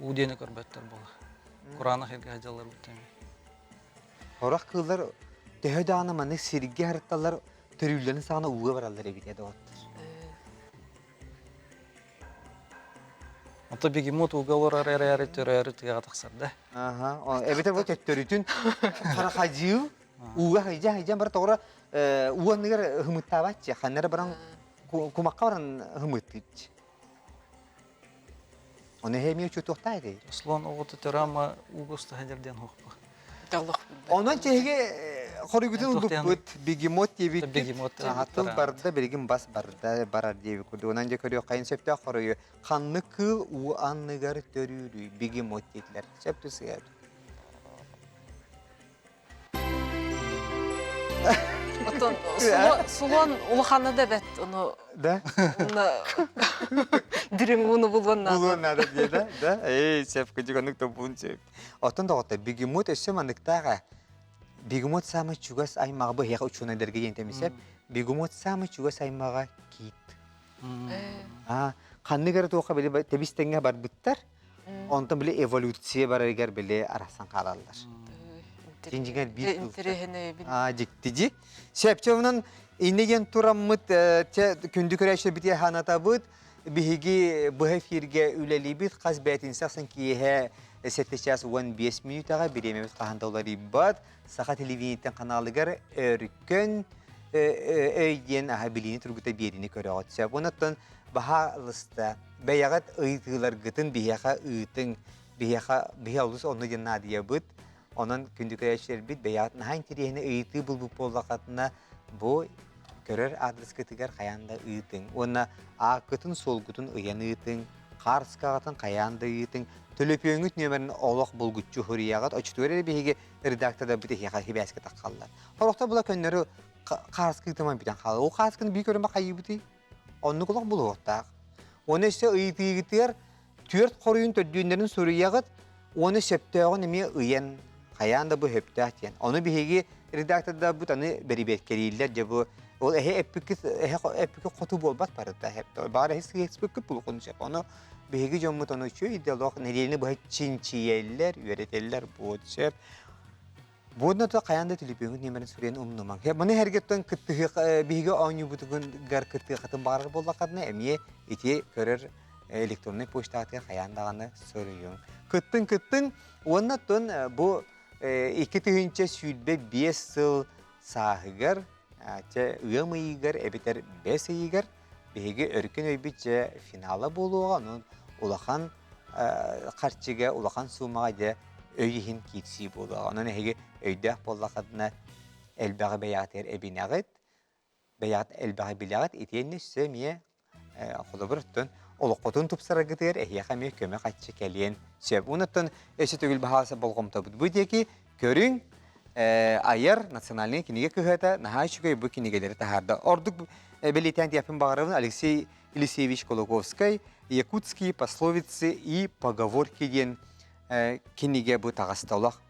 уу диэни көрбөттөр буолар. Кураанах сиргэ сылдьаллар бүттэ. Орох кыыллар төһө даҕаны маннык сиргэ харытталлар төрүүллэрин саҕана ууга бараллар эбит ээ доҕоттор. Ото бегемот ууга олорор эрээри төрөөрү тыаҕа тахсар да. Аха, эбэтэр бу төттөрүтүн харахадьыыл ууга хайдьан хайдьан бар тоҕура уу анныгар һымыттаабатчы ханна эрэ баран кумахха баран һымыттыыччы. Оны эмиэ учуутуохтаа этэй. Слон оҕото төрө ууга уста сылдьар диэн хуохпа. Онон чэһиги хоруйгутун ылбыппыт бегемот диэбиккит. Бегемот. Тыл барда билигин бас барда барар диэбит курдук. Онон дьэ көрүөх хайын сөптөөх хоруйу ханнык кыыл уу анныгар төрүүрүй бегемот диэтилэр. Сөп түсүгэ. Оттон сулон улахана да бэт ону Да? дириҥ ууну булуон наада. Булуон наада диye да? Да? Эй, сөп кыдьык оннук тобуун сөп. Оттон доҕотто бегемот өссө манныктаах ээ. Бегемот самый чугас аймаҕа бу эһиэхэ учуонайдарга диэн тэмисэп. Бегемот самый чугас аймаҕа кит. Аа, ханнык эрэ туохха били тэбис тэҥҥэ барбыттар. Онтон били эволюция барарыгар били арахсан хаалаллар. Дьиҥэр биир тыл. Интэриэһинэй эбит. Аа, дьикти Сөп, чэ онон иннэ диэн тураммыт чэ күндү көрөөччүлэрбитигэр санатабыт. Биһиги быһа эфиргэ үлэлиибит. Хас бээтинсэ ахсын киэһэ 7 час 15 мүнүүтэҕэ бириэмэбит хаһан да уларыйбат. Саха телевидениетин ханаалыгар өркөн өй диэн аһа билиини тургута биэриини көрөҕүт. Сөп. Онон баһаалыста бэйэҕит ыйытыыларгытын биһиэхэ ыытыҥ. Биһиэхэ биһи олус онно диэн наадыйабыт. Онон күндү көрөөччүлэрбит бэйэҕит наһаа интэриэһинэй ыйытыы булбут буоллаххытына бу көрөр аадырыскытыгар хайаан да ыытыҥ. Уонна ааккытын-суолгутун ыйан ыытыҥ, хаарыскаҕытын хайаан да ыытыҥ, төлөпүөҥҥүт нүөмэрин олох булгуччу суруйаҕыт. Оччотугар эрэ биһиги редактордарбыт эһиэхэ сибээскэ таххаллар. Сорохтор була көннөрү хаарыска ыытыман бүтэн хаалар. Ол хаарысканы биир көрүмэ хайыыбытый? Оннук олох булуохтаах. Уонна өссө ыйытыыгытыгар түөрт хоруйун төрдүөннэрин суруйаҕыт уонна сөптөөҕүн эмиэ ыйан хайаан да бу сөптөөх диэн. Ону биһиги редактордарбыт аны бэрэбиэркэлииллэр дьэ бу ол эһи эппиккит эһи эппиккит хоту буолбат барыта баар эһи сыыспыккыт булуохун сөп. Ону биһиги дьоммут ону үчүгэй идеолог нэдиэлэни быһа чинчийэллэр, үөрэтэллэр буот сөп. Буонна то хайаан да төлөпүөҥҥүт нүөмэрин суруйан умнумаҥ. Маны эргеттэн кыттыһыах биһиги оонньуубутугар кыттыахатын баҕарар буоллаххытына эмиэ ити көрөр электроннай почтаҕытыгар хайаан даҕаны суруйуҥ. Кыттыҥ кыттыҥ уонна оттон бу 2025 сыл сааһыгар чэ ыам ыйыгар эбэтэр бэс ыйыгар биһиги өркөн өйбүт дьэ финала буолуоҕа онон улахан харчыга улахан суумаҕа дьэ өй иһин киирсии буолуоҕа. Онон эһиги өйдөөх буоллаххытына элбэҕи бэйэҕитигэр эбинэҕит, бэйэҕит элбэҕи билэҕит итиэннэ өссө эмиэ холобур оттон олоххутун тупсараргытыгар эһиэхэ эмиэ көмө харчы кэлиэн сөп. Онон өссө төгүл баһаалыста болҕомтобут бу диэки көрүҥ айар национальнай кинигэ кыһата наһаа үчүгэй бу кинигэлэри таһаарда. Ордук бэлиэтээн диэхпин баҕарабын Алексей Елисеевич Кулаковскай «Якутские пословицы и поговорки» диэн кинигэ бу таҕыста олох.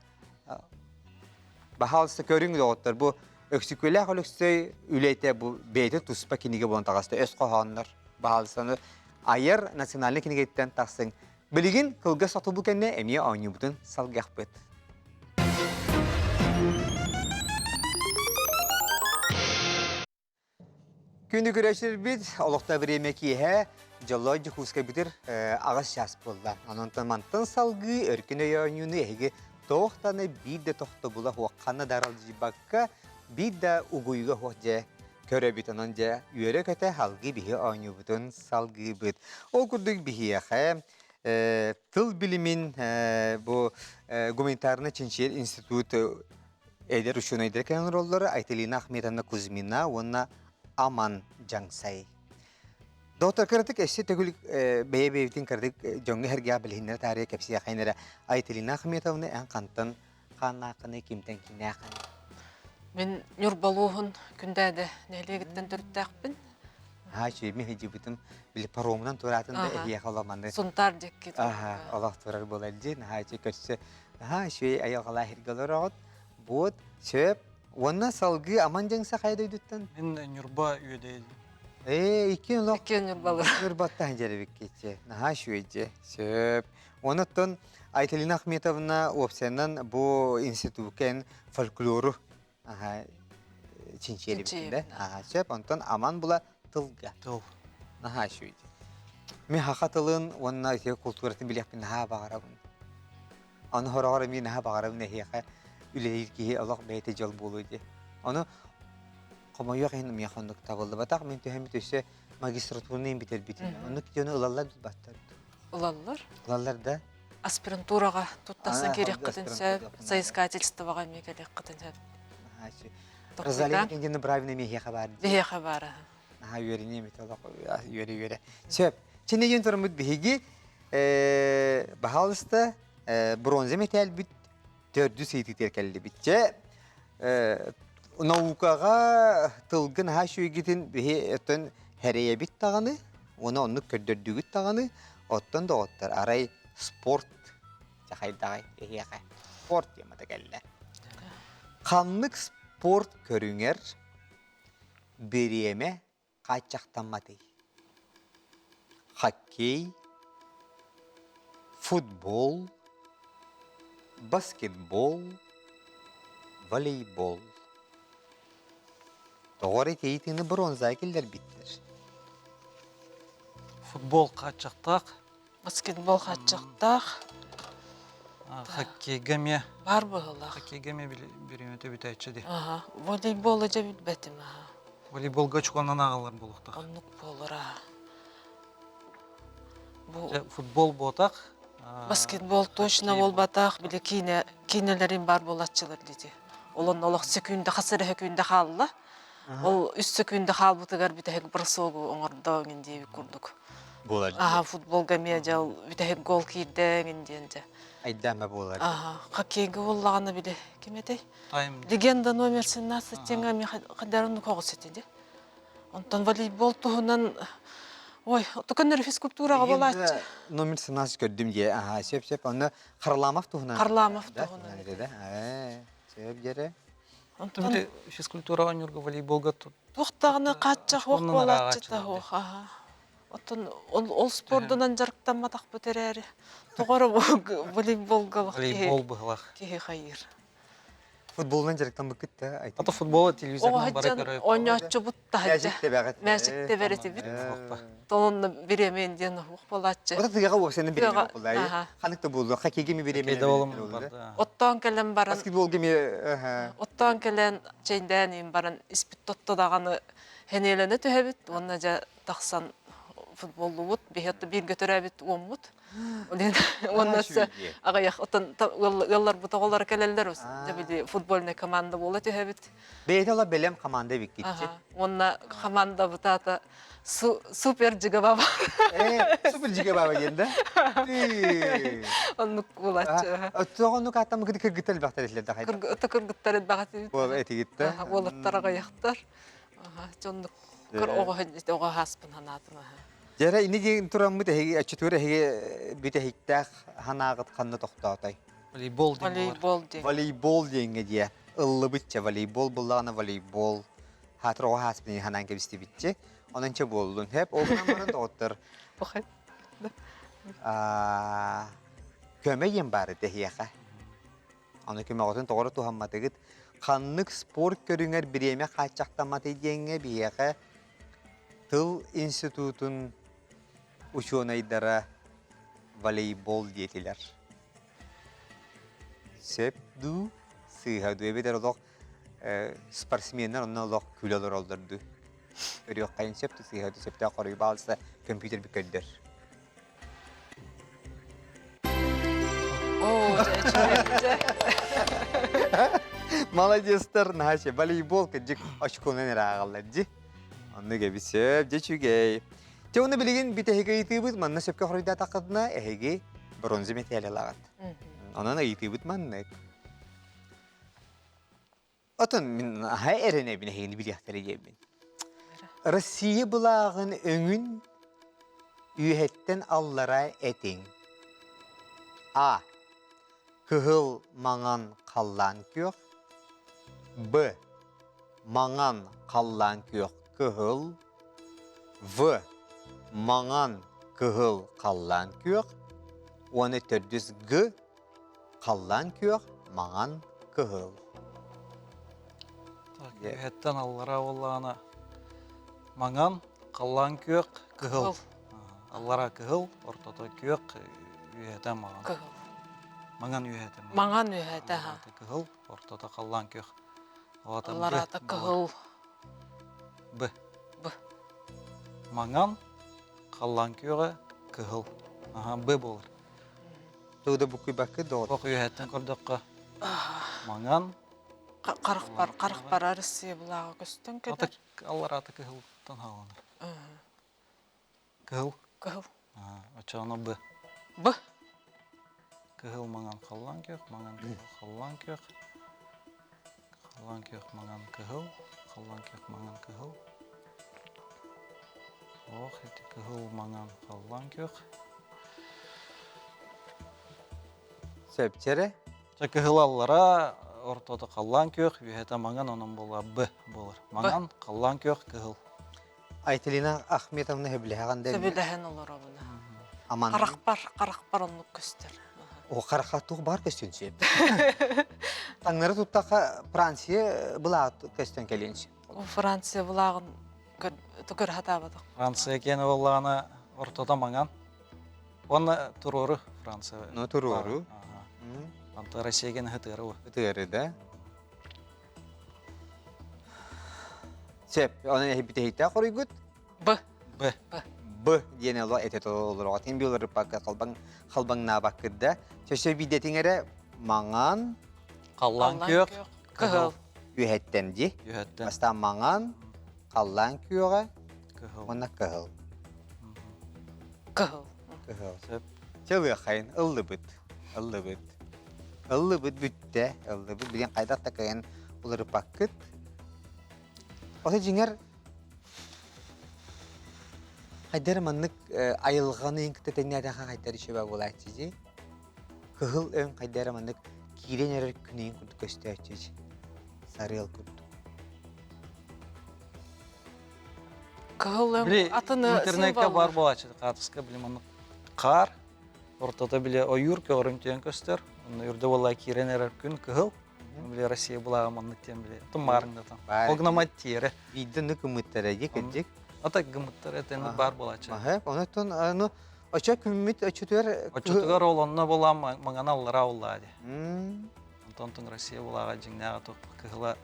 Баһаалыста көрүҥ доҕоттор бу Өксүкүлээх Өлөксөй үлэтэ бу бэйэтэ туспа кинигэ буолан таҕыста өс хоһооннор баһаалыстаны айар национальнай кинигэттэн тахсыҥ. Билигин кылгас сотубу кэннэ эмиэ оонньуубутун салгыахпыт. Күнү көрөчүрбүт, олохто время киэһэ, дьоллоо Дьокуускай бүтэр аҕыс чаас буолла. Онон мантан салгыы өркүн өйөөнүүнү эһиги туохтаны биир да тохтобула хуохханна да аралдьыйбакка, биир да угуйга хуох дьэ көрөбүт. Онон дьэ үөрэ-көтө салгыы биһи оонньуубутун салгыыбыт. Ол курдук биһиэхэ тыл билимин бу гуманитарнай чинчийэр институт Эдэр учуонайдар кэлэн олороллор Айталина Ахметовна Кузьмина уонна Аман Дьаҥсай. Доктор кыратык өссө төгүл бэйэ-бэйэбитин кыратык дьоҥҥо эргээх билиһиннэрэ таарыйа кэпсиэххин эрэ. Айталина Ахметовна эн хантан хааннааххыный, кимтэн кииннээххиний? Мин Ньурбалууһун Күндээдэ нэһилиэгиттэн төрүттээхпин. Аха, үчүгэй сылдьыбытым. Били паромунан туораатын да эһиэхэ олох Сунтаар диэки. Аха, олох турар буолар дии. Наһаа үчүгэй көрсө Наһаа үчүгэй айылҕалаах сиргэ олороҕут. Буот, сөп. Уонна салгыы Аман Дьаҥса хайа дойдуттан? Мин Ньурба үөдэйим. Ээ, икки олох. Икки Ньурбалар. Ньурбаттан дьэрибиккиччи. Наһаа үчүгэй дьэ. Сөп. Онуттан Айталина Ахметовна уопсайынан бу институкка эн фольклору аха чинчийэрибитин да. Аха, сөп. Онтон Аман була тылга. Тыл. Наһаа үчүгэй. Мин саха тылын уонна ити култууратын билиэхпин наһаа баҕарабын. Аны хороҕор эмиэ наһаа баҕарабын эһиэхэ үлэлиир киһи олох бэйэтэ дьол буолуо дии. Ону хомойуох иһин миэхэ оннук табыллыбатах. Мин түһэммит өссө магистратураны бүтэрбитим. Оннук дьону ылаллар баттар. Ылаллар. Ылаллар да. Аспирантураҕа туттарсан киириэххитин сөп, соискательствоҕа эмиэ кэлиэххитин сөп. Розалия Кендина Бравина эмиэ баар. Биһиэхэ баара. Наһаа үөрэниэм этэ олох үөрэ-үөрэ. Сөп. Чинэгин тураммыт биһиги баһаалыста бронза мэтээлбит төрдүс ыйытыытыгар кэллибит. Чэ, наукаҕа тылгын наһаа үчүгэйгитин биһи оттон хэрэйэбит даҕаны, уонна оннук көрдөрдүгүт даҕаны, оттон доҕоттор арай спорт дьахайдаҕай эһиэхэ спорт темата кэллэ. Ханнык спорт көрүҥэр Бириэмэ хааччахтамматый? Хоккей, футбол, баскетбол, Волейбол. Тоҕо эрэ итиитини бронза киллэрбиттэр. Футбол хааччахтаах. Баскетбол хааччахтаах. Хоккейга эмиэ. Бар быһыылаах. Хоккейга эмиэ бириэмэтэ бүтээччи дии. Аха. Волейболу дьэ билбэтим аха. Волейболга очконан ааҕаллар буолуохтаах. Оннук буолар аха. Бу футбол буотах. Баскетбол точно буолбатах, били киинэ киинэлэрин бар буолаччылар дии. Олон олох секүндэ хас эрэ секүндэ хаалла. Ол үс секүндэ хаалбытыгар бүтэһик бросогу оҥордо эҥин диэбит курдук. Буолар. Аха, футболга эмиэ дьэ ол бүтэһик гол киирдэ эҥин диэн дьэ. Айдаама буолар. Аха, хоккейга буоллаҕына били ким этэй? Тайм. Легенда номер 17 диэҥҥэ эмиэ хайдарын коҕус этэ дии. Онтон волейбол туһунан ой, туканнары физкультураҕа буолааччы. Номер 17 көрдүм дии. Аха, сөп сөп. Онно Харламов туһунан. Харламов туһунан. Ээ, сөп дьэрэ. Онтон физкультура оонньуурга волейболга туох даҕаны хааччах уох буолааччыта суох аха. Оттон ол, ол спордунан дьарыктамматахпыт эрээри, тоҕо эрэ волейболга волейбол быһылах. Киһи хайыыр. Футболунан дьарыктаммыккыт да айта. Ата футбола телевизорынан бары көрөр. Оонньооччубут таһырдьа. Мээчик тэбэҕит. Мээчик тэбэр этибит. Толонно бириэмэн диэн уох буолааччы. Ота тыаҕа уопсайынан бириэмэ буоллаа. Ханык да буолуо. Хоккейга ми бириэмэ. Оттоон кэлэн баран. Баскетболга ми Оттоон кэлэн чэйдээн иин баран испит тотто даҕаны хэнээлэнэ түһэбит уонна дьэ тахсан футболлубут. Биһи бииргэ төрөөбүт уоммут. Уонна өссө аҕыйах оттон ыалларбыт оҕолоро кэлэллэр дьэ били футбольная команда буола түһэбит. Бэйэтэ ола бэлэм команда эбиккитчи. Уонна команда бутаата супер жига Э, супер жига баба диэн да? Оннук буолааччы. Оттоҕо оннук ааттаммыкыты кыргыттар элбэхтэр этилэр да хайда. Ото кыргыттар элбэҕэтибит. Буол этигиттэ. Уолаттар аҕыйахтар. Дьоннук кыр оҕо оҕо хааспын ханаатым аха. Дьэрэ ини диэн тураммыт эһиги оччотугар эһиги бүтэһиктээх ханаағыт ханна тохтоотой? Волейбол диэн Волейбол диэн. Волейбол диэҥҥэ диэ. Ыллыбытча волейбол буллаҕына волейбол. Хаатыр оҕо хааспын ханаан кэбистибитчи. Онон чэ буоллун. Хэп ол гынан баран доҕоттор. Көмө диэн баар эһиэхэ. Аны көмөҕүтүн тоҕо эрэ туһамматыгыт. Ханнык спорт көрүҥэр бириэмэ хааччахтамматый диэҥҥэ биһиэхэ Тыл институтун учуонайдара волейбол диэтилэр. Сөп дуу, сыыһа дуу эбэтэр олох спортсменнар онно олох күлэ олороллор дуу. Көрүөххэйин сөп дуу, сыыһа дуу, сөптөөх хоруй баалса компьютер көрдөр. Молодецтар, наһаа волейбол кырдьык очконан эрэ ааҕаллар дии. Оннук эбит сөп, дьэ үчүгэй. Дьэ уонна билигин бүтэһик ыйытыыбыт манна сөпкө хоруйдаатаххытына эһиги бронза мэтээли ылаҕыт. Онон ыйытыыбыт маннык. Отон мин аһа эрэнэбин эһигини билиэхтэрэ диэбин. Россия былааҕын өҥүн үөһэттэн аллара этиҥ. А. Кыһыл маҥан халлаан күөх. Б. Маҥан халлаан күөх кыһыл. В. Маҥан кыһыл халлаан күөх. Уонна төрдүс Г. Халлаан күөх, маҥан, кыһыл. Так, үөһэттэн аллараа буоллаҕына маҥан, халлаан күөх, кыһыл. Аллараа кыһыл, ортото күөх, үөһэтэ маҥан. Кыһыл. Маҥан үөһэтэ. Маҥан үөһэтэ. Кыһыл, ортото халлаан күөх. Аллараата кыһыл. Б. Б. Маҥан, халлаан күөҕэ, кыһыл. Аха, Б буолар. Тугу да буккуйбакка доҕор. Ох үөһэттэн көрдөххө маҥан Харахпар харахпар Россия былааҕа көстөн кэлэр. Аллараата кыһылтан хааланар. Кыһыл. Кыһыл. Оччоҕуна Б. Б. Кыһыл маҥан халлаан күөх, маҥан кыһыл халлаан күөх. Халлаан күөх маҥан кыһыл, халлаан күөх маҥан кыһыл. Ох, ити кыһыл маҥан халлаан күөх. Сөпчэрэ? Чэ кыһыл аллара, ортото халлаан күөх, үөһэтэ маҥан, онон буолар Б буолар. Маҥан, халлаан күөх, кыһыл. Айталина Ахметовна сөбүлэһэҕин да Сөбүлэһэн олоробун. Аман. Харахпар, харахпар оннук көстөр. О харахха туох баар көстүөн сөп. Таҥнары туттахха Франция былаат көстөн кэлиэн сөп. Франция былааҕын көрө сатаабатах. Франция киэнэ буоллаҕына ортото маҥан. Уонна туруору Франция. Ну туруору. Онто Россия киэнэ ытыары. Ытыары да. Сөп. Онон эһиппитиһиктээх хоруйгут? Б. Б. Б. Б диэн оло этэ толороҕо. Тин биоларыппакка халбаҥ халбаҥнаабаккыт да. Сөсө бидэтиҥ эрэ маҥан Халлаан күөх, кыһыл. Үөһэттэн ди. Үөһэттэн. Бастаан маҥан, халлаан күөҕэ, кыһыл. Уонна кыһыл. Кыһыл. Кыһыл. Сөп. Чылыахайын ыллыбыт. Ыллыбыт. Ыллыбыт бүттэ. Ыллыбыт. Билин хайдах да кыайан уларыппаккыт. Ото дьиҥэр хайдар маннык айылҕаны кытта тэҥнээтэххэ хайдар үчүгэй буолааччы дии. Кыһыл өҥ хайдар маннык киирэн эрэр күнүн курдук көстөөччү сарыал курдук. Кыһыл өҥ Били атыны интернекка баар буолааччы хаатыска били маннык хаар ортото били ойуур көҕөрүмтүйэн көстөр. Онно үрдэ буолла киирэн эрэр күн кыһыл. Били Россия былааҕа маннык диэн били тумаарыҥнатан. Огномат тиэрэ. Биирдэ оннук гыммыттара дии кырдьык. Ата гыммыттар это баар буолааччы. Онон аны очо күммүт оччотугар Оччотугар ол онно буолаан маҥана аллараа уллаа дии. Онтон тун Россия былааҕа дьиҥнээҕэ туох кыһыла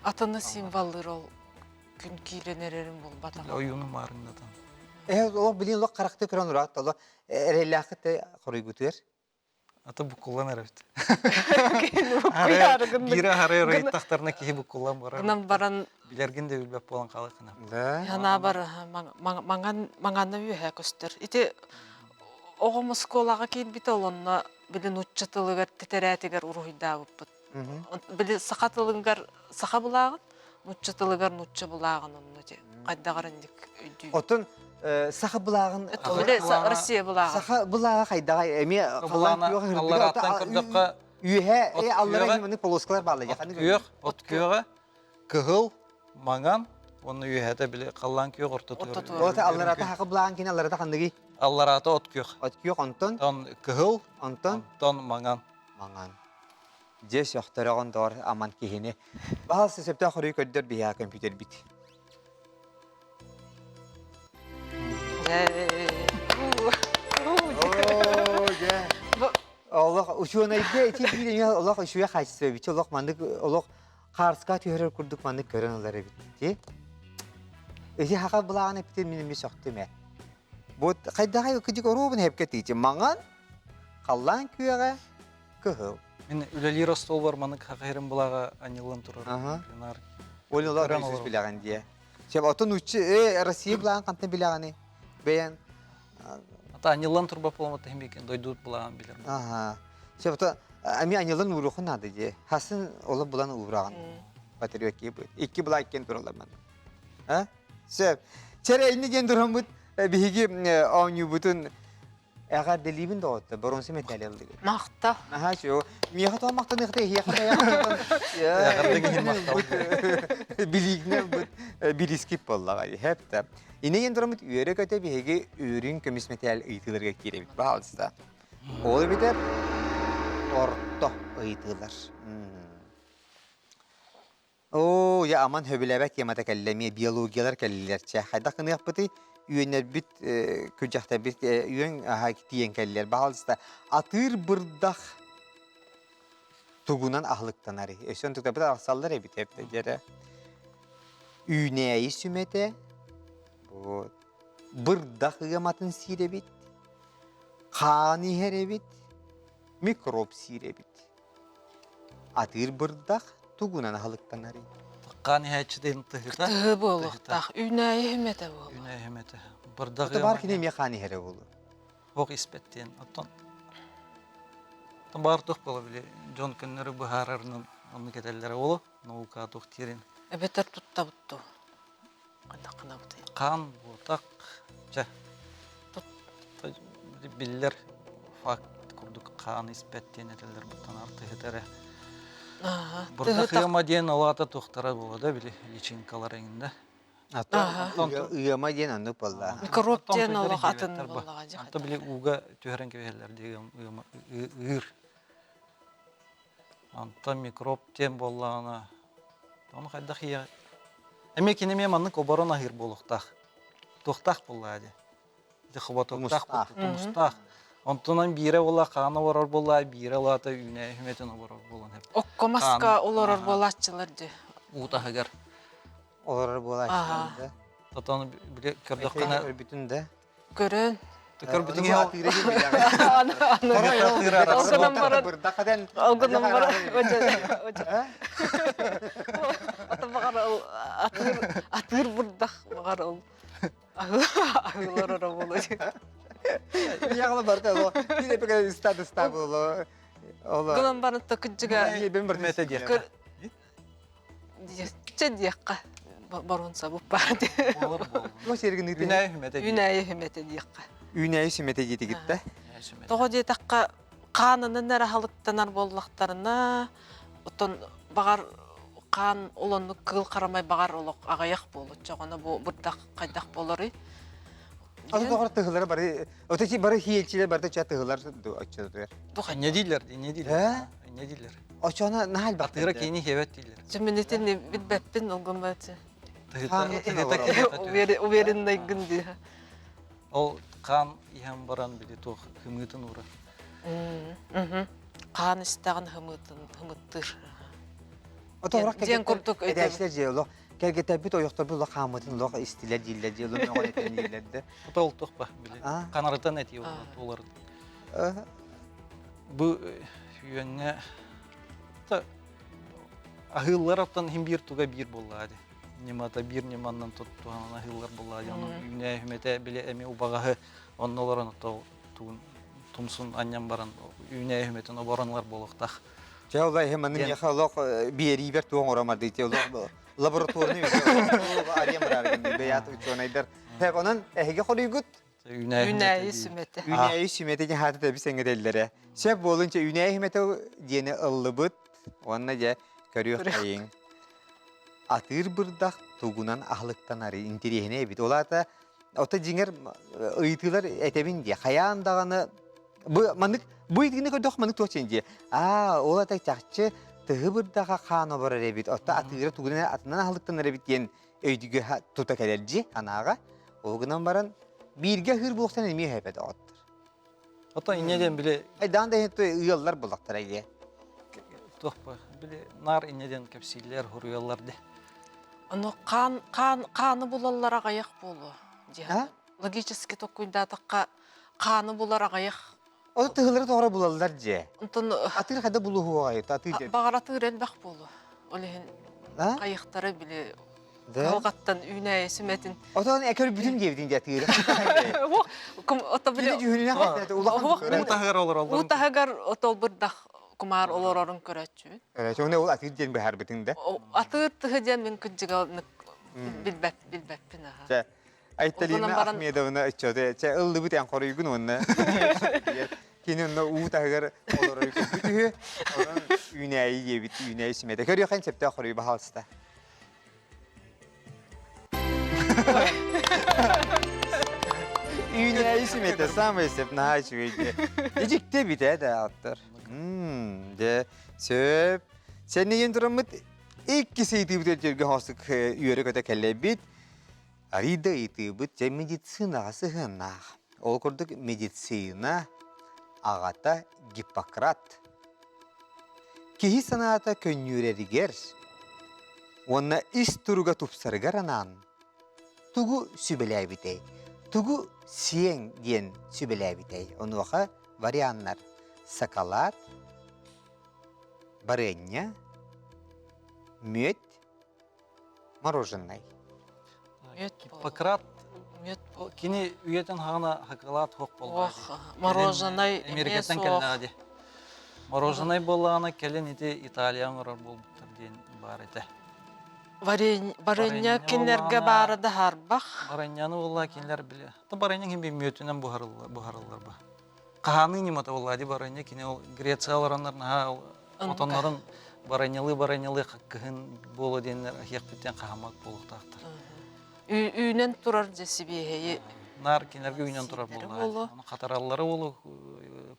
Атыны символлыыр ол күн киирэн эрэрин булбатах. Ойууну маарыҥнатан. Э, олох билин олох харахты көрөн ураат олох эрэллээххит хоруйгутугар. Ата буккуллан эрэбит. Куйаарыгын Биирэ аһары ырыйтахтарына киһи буккуллан барар. Гынан баран Билэргин да билбэт буолан хаалыкына. Да. Санаабар маҥан маҥанна үөһэ көстөр. Ити оҕом оскуолаҕа киирбитэ ол онно били нуучча тылыгар тэтэрээтигэр уруһуйдаабыппыт. Били саха тылыгар саха былааҕын, нуучча тылыгар нуучча былааҕын онно ди хайдаҕар инник өйдүү. Оттон саха былааҕын Россия былааҕын. Саха былааҕа хайдаҕай эмиэ халлаан күөҕэ Алларааттан көрдөххө үөһэ аллара маннык полоскалар бааллар. Күөх, от күөҕэ, кыһыл, маҥан уонна үөһэтэ били халлаан күөх ортотугар. Ортотугар. Алларата хакы былааҕын кини алларата ханныгый? Аллараата от күөх. От күөх онтон? Онтон кыһыл, онтон? Онтон маҥан. Маҥан. Дьэ сөхтөрөҕүн доҕор аман киһини. Баһалса сөптөөх хоруйу көрдөр биһиэхэ компьютербит. Олох учуонайга ити биир эмиэ олох үчүгэй хаачыстыба эбит. Олох маннык олох хаарска түһэрэр курдук маннык көрөн ылар эбит. Ти. Ити хака былаан эппитин мин эмиэ сөхтүм ээ. Бу хайдаҕай кыдьык оруобун хэпкэ тиити маҥан, халлаан күөҕэ, кыһыл. Мин үлэлиир остуолбар маннык хахайрым былааҕа анньыллан турар. Ага. Ол олор Иисус билэҕин диэ. Сөп, отон уччу э Россия былааҕын хантан билэҕиний? Бэйэн Ата анньыллан турба буоламмыт иһин биир дойдубут былааҕын билэр. Аха. Сөп, ото ами анньыллан ууруохун наада дии. Хасын оло булан уураҕын. Патриот киһи Икки былаах иккиэн тураллар манна. А? Сөп. Чэрэ инни диэн тураммыт биһиги оонньуубутун эҕэрдэлиибин доҕотто боруонса мэтээл ыллыгыт. Махта. Наһаа үчүгэй. Миэхэ тоҕо махтаныахта эһиэхэ Эҕэрдэ махтал. Билиигинэ ылбыт бириискип буоллаҕа. Хэп Инни диэн тураммыт үөрэ-көтө биһиги үрүҥ көмүс мэтээл ыйытыыларга киирэбит. Баһаалыста. Ол эбэтэр орто ыйытыылар. Оо, дьэ, аман сөбүлээбэт темата кэллэ эмиэ биологиялар кэллилэр чэ. Хайдах гыныахпытый? Үөннэрбит, күрдьэхтэрбит үөн аһа тиийэн кэллилэр. Баһаалыста, атыыр бырдах тугунан аһылыктанарый? Өссө онтуктарбыт арахсаллар эбит эбит дьэрэ. Үүнээйи сүмэтэ, вот, бырдах ыаматын сиир эбит, хаан иһэр эбит, микроб сиир эбит. Атыыр бырдах тугунан аһылыктанарый? Хаан иһээччитин тыһыта. Тыһы буолуохтаах. Үүнээйи иһимэтэ буолуо. Үүнээйи иһимэтэ. Бырдах Ото баар кини эмиэ хаан иһэрэ буолуо. Ох испэттиэн. Оттон Оттон баар туох буола били дьон көннөрү быһаарарынан оннук этэллэрэ буолуо. Наука туох диирин. Эбэтэр туттабыт дуу? Хайдах гынабытый? Хаан буотах чэ биллэр факт курдук хаан испэт диэн этэллэр буттан артыһыта эрэ. Бурда хыама диэн ол аата туохтара буолла да били личинкалар эҥин да. Ыама диэн оннук буолла. Микроб диэн олох атын буоллаҕа дьэ. Онто били ууга түһэрэн кэбиһэллэр дии ыама ыыр. Онтон микроб диэн буоллаҕына ону хайдах ийэ эмиэ кини эмиэ маннык оборон аһыыр буолуохтаах. Туохтаах буоллаҕа дии. Ити хоботуктаах тумустаах. Онтунан биирэ буола хаан олорор буолла, биирэ улаата үүнээйи хүмэтин олорор буолан хэп. Окко маска олорор буолааччылар дии. Уу таһыгар. Олорор буолааччылар да. Тотон били көрдөххүнэ көрбүтүн да. Көрөн. Көрбүтүн Атыыр бырдах баҕар ол Аһыылар ора буолуо. Яғла барта ол. Биир эпиге статуста боло. Ола. Гынан баран та кыдьыга Ебен бір Мете диэххэ. Чэ диэххэ барон сабып бар ди. Болор болор. Бу сергин Үнәйі хүмете дии. Үнәйі хүмете диэххэ. Үнәйі сүмете диэтигитте. Үнәйі сүмете. Тоҕо диэтэххэ хаанынан эрэ халыктанар буоллахтарына, оттон баҕар хаан олоннук кыыл харамай баҕар олох аҕыйах буолуччаҕына бу бырдах хайдах буоларый? Аты тоҕор тыһылары бары, ота бары хиэлчилер барыта ча тыһылар оччотугар. Не дииллэр, не дииллэр. Не дииллэр. Очона наһал бак. Атыыра киини хиэбэт дииллэр. Чүмүнүтин билбэппин олгун бачы. Тыһыта Уверенныйгын дии. Ол хаан иһэн баран били туох хымыытын уурар. Хаан истэҕин хымыытын хымыттыыр. Отоҕурах Диэн курдук эдээчилэр дьиэ олох кэргэтэрбит ойохторбут олох хааммытын олох истилэр дииллэр дьиэ олох мөҕөн этэн дииллэр да. Ото ол туох ба били канарытан этии олар. Бу үөҥҥэ аһыыллар оттон иһин биир туга биир буоллаа дии. Ньымата биир ньыманнан туттуһанан аһыыллар буоллаа дии. Ону үүнээ үмэтэ били эмиэ убаҕаһы онно олорон ото тугун тумсун анньан баран үүнээ үмэтин оборонлар буолуохтаах. Чэ ол иһин манны миэхэ олох биэриибэр туох оҥоромар дии олох лабораторный арыйан барар бэйэт учуонайдар. Онон эһиги хоруйгут Үүнээйи сүмэтэ. Үүнээйи сүмэтэ диэн хаата тэбис эҥэтэллэрэ. Сөп буолунча үүнээйи сүмэтэ диэни ыллыбыт уонна дьэ көрүөх хайыҥ. Атыыр бырдах тугунан аһылыктанары интириэһинэй эбит. Ол аата ото дьиҥэр ыйытыылар этэбин дии. Хайаан даҕаны бу маннык бу ыйытыыны көрдөх маннык туох дии. Аа, ол ата чахчы тыһы бырдаха хаан оборор эбит. Отто атыыра тугунан атынан аһылыктанар эбит диэн өйдүгө тута кэлэр дьи анаага. Ол гынан баран бииргэ аһыыр буолуохтан эмиэ хэпэт оҕоттор. Оттон инньэ диэн били Айдаан да ыаллар буллахтара дии. Туох ба били наар инньэ диэн кэпсииллэр, хуруйаллар де. Ону хаан хаан хааны булаллар аҕыйах буолуо дии. Логически толкуйдаатахха хааны булар аҕыйах. Ол тыһылары тоҕо булаллар дьэ. Онтон Атыыр хайда булуһуоҕай атыыр баҕар атыыр элбэх буолуо. Ол иһин хайыхтара били Кылгаттан үүнээйи сүмэтин. Отон экөр бүтүн диэбитин дии атыыр. Ото били дьүһүнүнэн улахан Уу таһыгар олороллор. Уу таһыгар отол бырдах кумаар олорорун көрөөччүбүн. Чоҥна ол атыыр диэн быһаарбытыҥ да. Атыыр тыһы диэн мин кырдьыга билбэт билбэппин аха. Айталина Ахмедовна ыччаты чэ ыллыбыт эн хоруйгун уонна кини онно уу таһыгар олорор көрбүт үһү. Онон үүнээйи диэбит үүнээйи сүмэтэ. Көрүөххэ сөптөөх хоруй баһаалыста. Үүнээйи сүмэтэ самый сөп наһаа үчүгэй дии. Дьикти эбит ээ да аттар. Дьэ, сөп. Сэннигин тураммыт иккис ыйытыыбыт өтөргө хоосук үөрэ-көтө кэллэбит. Арыйда ыйытыыбыт дьэ медицинаҕа сыһыаннаах. Ол курдук медицина аҕата Гиппократ. Киһи санаата көнньүөрэригэр уонна ис туруга тупсарыгар анаан тугу сүбэлээбитэй? Тугу сиэҥ диэн сүбэлээбитэй? Онуоха варианнар сакалаат, барыанньа, мүөт, мороженай. Гиппократ кини үйэтин хаҕына хакалаат хуох буолла. Мороженай Америкаттан кэллэҕэ дии. Мороженай буоллаҕына кэлин ити Италия оҥорор буолбуттар диэн баар этэ. Барыанньа кинилэргэ баара да харбах. Барыанньаны буолла кинилэр биле. То барыанньа ким мүөтүнэн буһарыллар буһарыллар ба. Хаһааныы ньымата буолла ди барыанньа кини ол Греция олороннор наһаа отоннорун барыанньалыы барыанньалыы кыһын буолуо диэннэр иһиэхпиттэн хаһаммат буолуохтаахтар. Үүнэн турар дьэ сибиэһэйи Наар кинилэргэ үүнэн турар сииллэрэ буоллаҕа. буолуо. Ону хатараллара буолуо,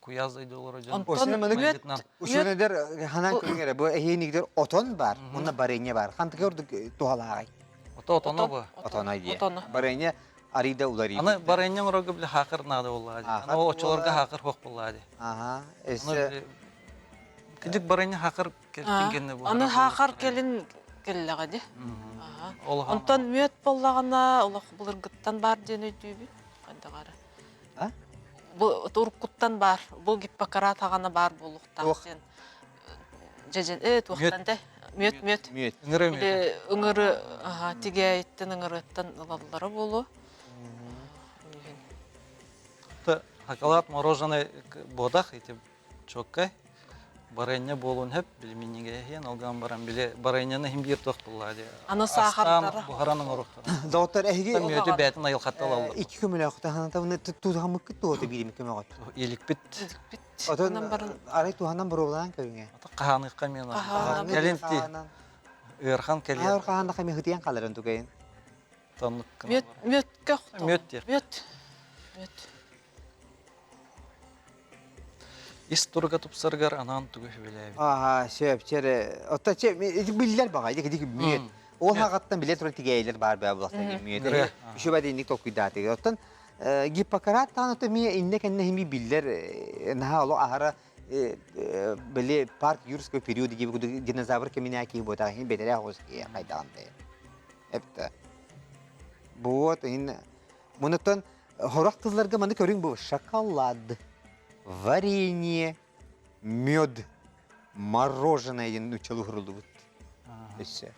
куйаас дойдулара дьон Онтон Осенаманык мүөт Учуонайдар ханан бу көрүҥ эрэ бу эһиэнигдэр отон бар, уонна барыанньа бар. Хантыга ордук туһалааҕай? Ото отоно отон бу. отон Отоно диye. отоно. Барыанньа арыйда уларыйбыт. Аны барыанньа оҥорорго бile хаакыр наада буоллаҕа дии. Аахар Аны ол оччолорго буолар. хаакыр суох буоллаҕа дии. Аха, Аны өссө били кыдьык барыанньа хаакыр кэлтин кэннэ Аны буһарар хаахар буоллахтара. кэлин кэллэҕэ дии. Аха. Ол Онтон мүөт буоллаҕына олох былыргыттан баар диэн өйдүүбүн. Хайдах эрэ. А? Бу уруккуттан баар, бу Гиппократ аҕана баар буолуохтаах Туох? диэн. Дьэдьэн, э туохтан те? Мүөт, мүөт. Мүөт. Ыҥыры Били мүөтэ. ыҥыры аха, тигээйиттэн ыҥырыаттан ылаллара буолуо. Шоколад мороженое буотах ити чоккай барыанньа буолуон сөп били минньигэһиэн алгаан баран били барыанньаны иһин биир туох буллаа дии Аны астаан саахардара. буһаран оҥоруохтара Доҕоттор эһиги мүөтү бээтин айылҕаттан ылаллар икки көмөлөөхтө ханатабыны тутаммыккыт туота биирими көмөҕөт. Иликпит Иликпит. Отон Онон баран арай туһанан боруобалаан көрүҥэ. хаһааныхха мен Хаһаанабыт. кэлин ти ыархан кэлиэн Аар хаһаана хами хытыйан халарын тугайын. Тоннук Мүөт мүөткө охто. Мүөт диэх. Мүөт. Мүөт. Ис туруга тупсарыгар анаан тугу хүбэлээбит. Аха, сөп, чere. Отто че биллер баҕа, дик дик мүөт. Ол хагаттан биле турар тигээйлер бар баа булахта мүөт. Үшүбэ динник толкуйдаатыгы. Оттон Гиппократ таан ото мие инне кэннэ хими биллер наһаа оло аһара били парк юрского периода диэби динозавр кэминээ киһи буотаҕа хин бэтэрээ хоҕус хайдаҕан эптэ. Вот ин мунуттан хорох тылларга маны көрүҥ бу шоколад, варенье, мед, мороженое диэн нууччалыы уһуруллубут. Өссө.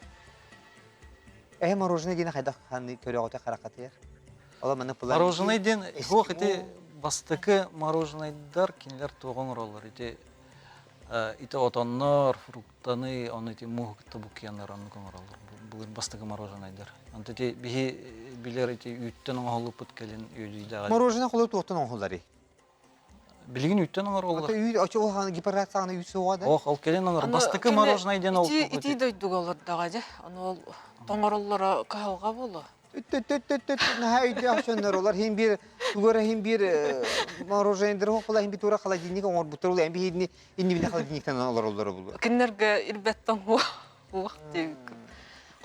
Эһэ мороженое диэн хайдах ханны көрөҕүтэ харахатыйар? Ола маны пылар. Мороженое диэн суох ити бастакы мороженайдар кинилэр туоҕу оҥороллор ити ити отоннор, фруктаны, ону ити мууһу кытта буккуйаннар оннук оҥороллор. Былыр бастакы мороженайдар. Онто ити биһи билэр ити үүттэн оҥоһуллуппут кэлин үөдүйдэҕэ. Мороженое холу туохтан оҥоһулларый? Билигин үүттэн оҥороллор. Ата үүт очо улахан гиппократ саҕана үүт суоҕа да? Ох, ол кэлин оҥор. Аны Бастакы кини мороженое диэн ол итии итии дойдуга олордоҕо дьэ. Ону ол тоҥороллоро кыһалҕа буолуо. Түт-түт-түт-түт наһаа өйдөөх дьоннор олор иһин биир тугу эрэ иһин биир мороженое хоққула иһин биир тура холодильник оҥорбуттар ол эн биһиги иннибинэ холодильниктан олороллоро булуо. Кинилэргэ ирбэттэн уох диэбиккин.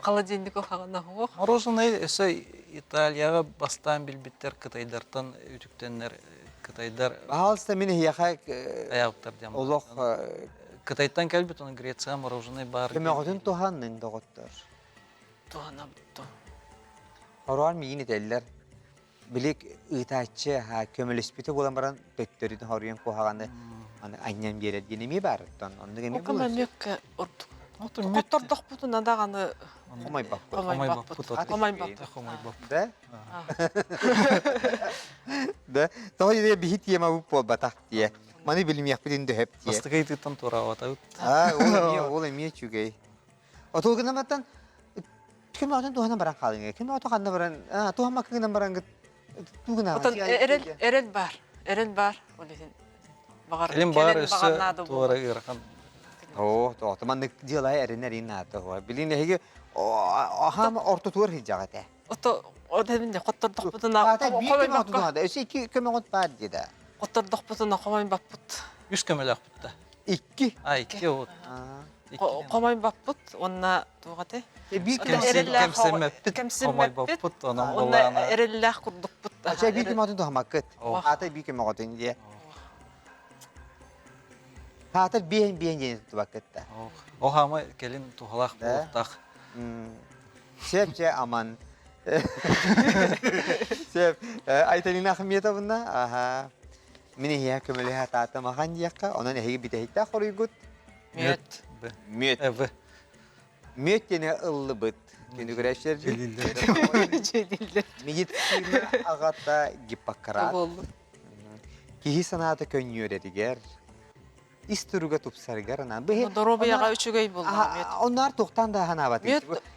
Холодильник ухаҕына уох. Мороженое өссө Италияҕа бастаан билбиттэр кытайдартан үтүктэннэр кытайдар Пожалуйста, мин эһиэхэ айаабыттар диэн олох Кытайтан кэлбит, оны Грецияҕа мороженое бар. Көмөҕүтүн туһаннын доҕоттор. Туһанабыт Хороон миигин этэллэр. Били ыытааччы көмөлөспүтэ буолан баран төттөрүтүн хоруйан куһаҕаны аны анньан биэрэр диэн эмиэ баар оттон оннук эмиэ Окума мүөккэ ордук. Хоттордохпутуна даҕаны хомойбоппут. хомойбоппут. Хомойбоппут. Хомойбоппут. Да? Да? Тоҕо диye биһи тема бу буолбатах дие. Маны билимиэхпитин дөһөп дие. Бастакы ыйтыттан туораабатабыт. А, ол эмиэ, ол эмиэ үчүгэй. Отул гынан Ким оҕотун туһанан баран хаалыҥ ким оҕото ханна баран туһаммакка гынан баран тугуна Отон эрэл эрэл баар. Эрэл баар. Ол иһин баҕар Кэлин баар кэлин баҕар өссө наада туора буолуо. ыарахан. Оо, тоҕото маннык дьыала эрэнэр ин наата хуа. Билин эһиги ахам ортотугар сылдьаҕа этэ. Ото о дэмин хоттордохпутуна Аата биир көмө отутуна өссө икки көмөҕүт баар дии да. Хоттордохпутуна хомойбаппыт. Үс көмөлөөхпүт да. Икки. А, икки вот. Хомойбаппыт уонна туох этэй? Биир Кэмсиммэппит, Кэмсиммэппит, хомойбоппут, онон уонна булаана. эрэллээх курдукпут. Ача биир көмөҕүтүн туһамаккыт. Аата биир көмөҕүтүн диye. Хаатар биэн биэн диэн тутубаккыт да. Ол хаама кэлин туһалаах буолуохтаах. Сөп чэ аман. Сөп. Айталина Ахметовна, аха. Мин эһиэхэ көмөлөһө атаатым ахан диэххэ, онон эһиги бүтэһиктээх хоруйгут Мүөт. Мүөт. В. Мүөт диэни ыллыбыт. Күнүгүрээччилэр Медицина аҕата Гиппократ. Киһи санаата көнньүөрэригэр, ис туруга тупсарыгар анаан. Доруобуйаҕа үчүгэй буолла мүөт. Онноор туохтан да ханаабат.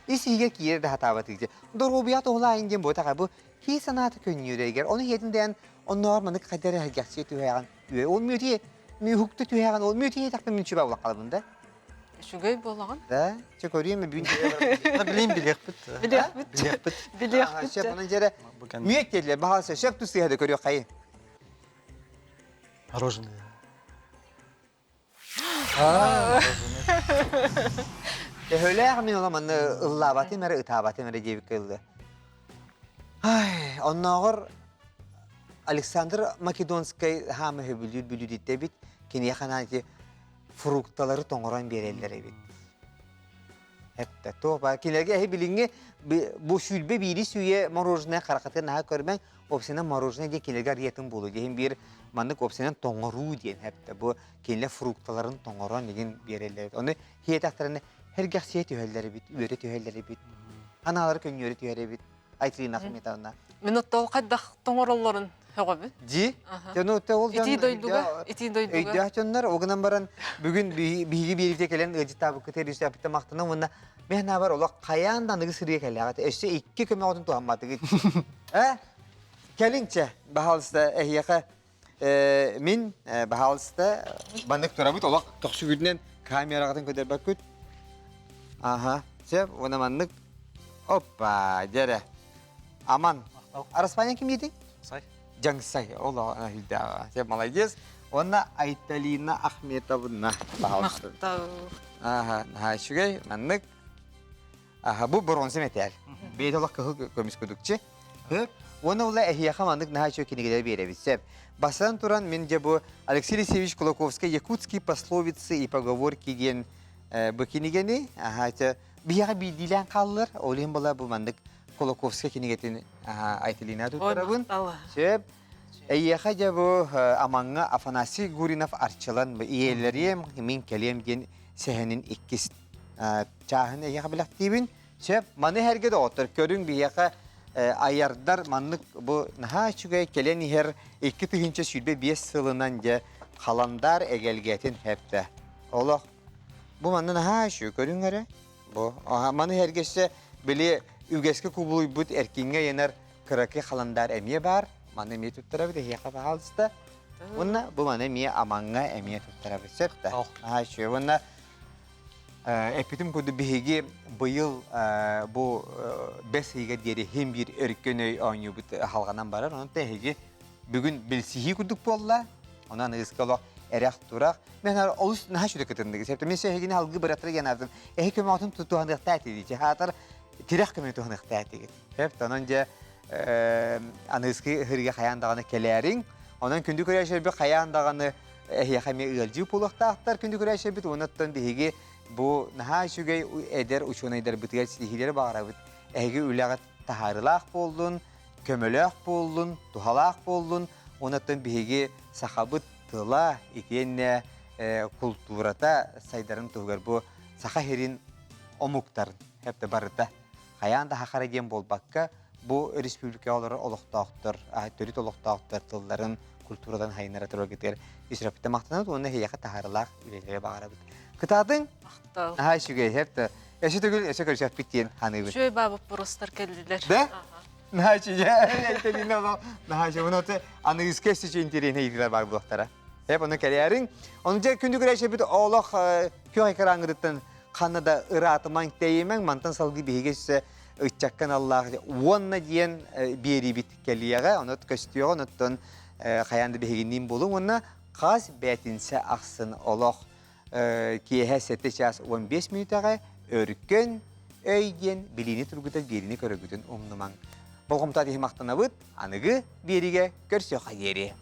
Ис иһигэр киирэр да хатаабат. Доруобуйа туһулаайын диэн буотаха бу киһи санаата көнньүөрэригэр, ону иһэтин дээн онноор манык хайдары эһэргэхсийэ түһээҕин. Ол мүөтү мүһүктэ түһээҕин, ол мүөтү иһэтэхпин мин чүбэ булаххалабын да. Үчүгэй буолаҕын. Да, чэ көрүөм бүгүн. Билим билиэхпит. Билиэхпит. Билиэхпит. Билиэхпит. Сөп, онон дьэрэ мүөт диэтилэр, баһаалыста сөп тус сыыһа да көрүөх хайын. Мороженое. Төһөлөөх мин ола манна ыллаабатым эрэ, ытаабатым эрэ диэбиккэ ыллы. Ай, оннооҕор Александр Македонскай хаама хөбүлүүр бүлүүдүттэбит, киниэхэ анаан ити фрукталары тоҥорон биэрэллэр эбит. Эптэ туох баар кинилэргэ эһи билиҥҥи бу 21 сүүе мороженое харахатын наһаа көрмөҥ опсынан мороженое диэн кинилэргэ арыйатын буолуо диэн биир маннык опсынан тоҥоруу диэн эптэ бу кинилэр фрукталарын тоҥорон игин биэрэллэр ону хиэтэхтэринэ сэргэхсийэ түһэллэр эбит үөрэ түһэллэр эбит анаалары көнньүөрэ түһэр эбит Айтылина Ахметовна. Мин оттон хайдах тоҥороллорун сөҕөбүн. Дии. Дьону ол Итии дойдуга, итии дойдуга. Өйдөөх дьоннор, ол гынан баран бүгүн биһиги биэрбите кэлэн ыалдьыттаабыккыт өрүстэппитэ махтана уонна мен абар олох хайаан да аныгы сырыа кэлээҕит. Өссө икки көмөҕүтүн туһамматыгыт. Э? Кэлиҥчэ, баһаалыста эһиэхэ мин баһаалыста баннык турабыт олох тохсүгүтүнэн камераҕытын көтөрбөккүт. Аха, сөп, уонна маннык Оппа, дьэрэ. Аман. Араспаанньа ким диэтиҥ? Сай. Дьаҥсай. Ол үһүйдээҕэ. Сеп, молодец. Уонна Айталина Ахметовна. Пожалуйста. Махтал. Аха, наһаа үчүгэй. Маннык. Аха, бу бронза мэтээл. Бэйэтэ олох кыһыл көмүс кудукчу. Хөп. Уонна ула эһиэхэ маннык наһаа үчүгэй кинигэлэри биэрэбит. Сөп. Бастатан туран, мин дьэ бу Алексей Алексеевич Кулаковскай «Якутские пословицы и поговорки» диэн бу кинигэни, аха, биһиэхэ биирдиилээн хааллар. Ол иһин була бу маннык Кулаковскай кинигэтин Айталина туттарабын. Сөп. Эйиэхэ дьэ бу Амаҥҥа Афанасий Гуринов Арчылан ийэлэриэм, мин кэлиэм диэн сэһэнин иккис чааһын эйиэхэ бэлэхтиибин. Сөп. Маны иһэргэ доҕоттор көрүҥ биһиэхэ айардар маннык бу наһаа үчүгэй кэлэн иһэр 2025 сылынан дьэ халандаар эгэлгэтин хэптэ. Олох Бу манна наһаа үчүгэй көрүҥ эрэ. Бу маны иһэргэссе били үгэскэ кубулуйбут эркиҥҥэ ыйанар кыракый халандаар эмиэ баар. Маны эмиэ туттарабыт эһиэхэ пожалуйста. Уонна бу маны эмиэ амаҥҥа эмиэ туттарабыт. Сөп да? Наһаа үчүгэй. Уонна эппитим курдук биһиги быйыл бу бэс ыйыгар диэри иһин биир өркөн өй оонньуубут халҕанан барар. Онон эһиги бүгүн билсиһии курдук буолла. Онон ыыска олох эрэх-турах. Мен олус наһаа үчүгэй кытынныгы. Себто мен эһигини алгы быратыр диэн аатым. Эһи көмөҕүтүн туһаныахтаа этигит. Хаатар тирэх көмө туһаныахтаа этигит. Себто онон дьэ аныыскы ыһырыга хайаан даҕаны кэлээриҥ. Онон күндү көрөөччүлэрбит хайаан даҕаны эһиэхэ эмиэ ыалдьыы буолуохтаахтар күндү көрөөччүлэрбит. Онон биһиги бу наһаа үчүгэй эдэр учуонайдарбытыгар ситиһиилэри баҕарабыт. Эһиги үлэҕит таһаарыылаах буоллун, көмөлөөх буоллун, туһалаах буоллун. Онон биһиги сахабыт тыла итиэннэ култуурата сайдарын туһугар бу саха сирин омуктарын хэптэ барыта хайаан да хахара диэн буолбакка бу республикаҕа олорор олохтоохтор төрүт олохтоохтор тылларын культураларын хайыннара тураргытыгар үсүрэппитэ махтанабыт уонна эһиэхэ таһаарылаах үлэлэри баҕарабыт. Кытаатыҥ! Махтал. Наһаа үчүгэй, хэптэ. Өссө төгүл өссө көрсөхпүт диэн ханыыбыт. Үчүгэй баа боппуруостар кэллилэр. Да? Наһаа үчүгэй. Наһаа үчүгэй. Ону аныгыска өссө үчүгэй интэриэһинэй ыйытыылар баар буолуохтара. Эп ону кэлээриҥ. Ону дьэ күндү көрөөччүбүт олох күөх экраҥҥытыттан ханна да ыраатымаҥ, тэйимэҥ. Мантан салгыы биһиги өссө ыччакка аналлаах уонна диэн биэриибит кэлиэҕэ. Ону көстүөҕэ, онуттан хайаан да биһигинниин буолуҥ уонна хас бээтинсэ ахсын олох киэһэ 7 час 15 мүнүүтэҕэ өркөн өй диэн билиини тургутар биэриини көрөргүтүн умнумаҥ. Болҕомтоҕут иһин махтанабыт. Аныгы биэриигэ көрсүөххэ диэри.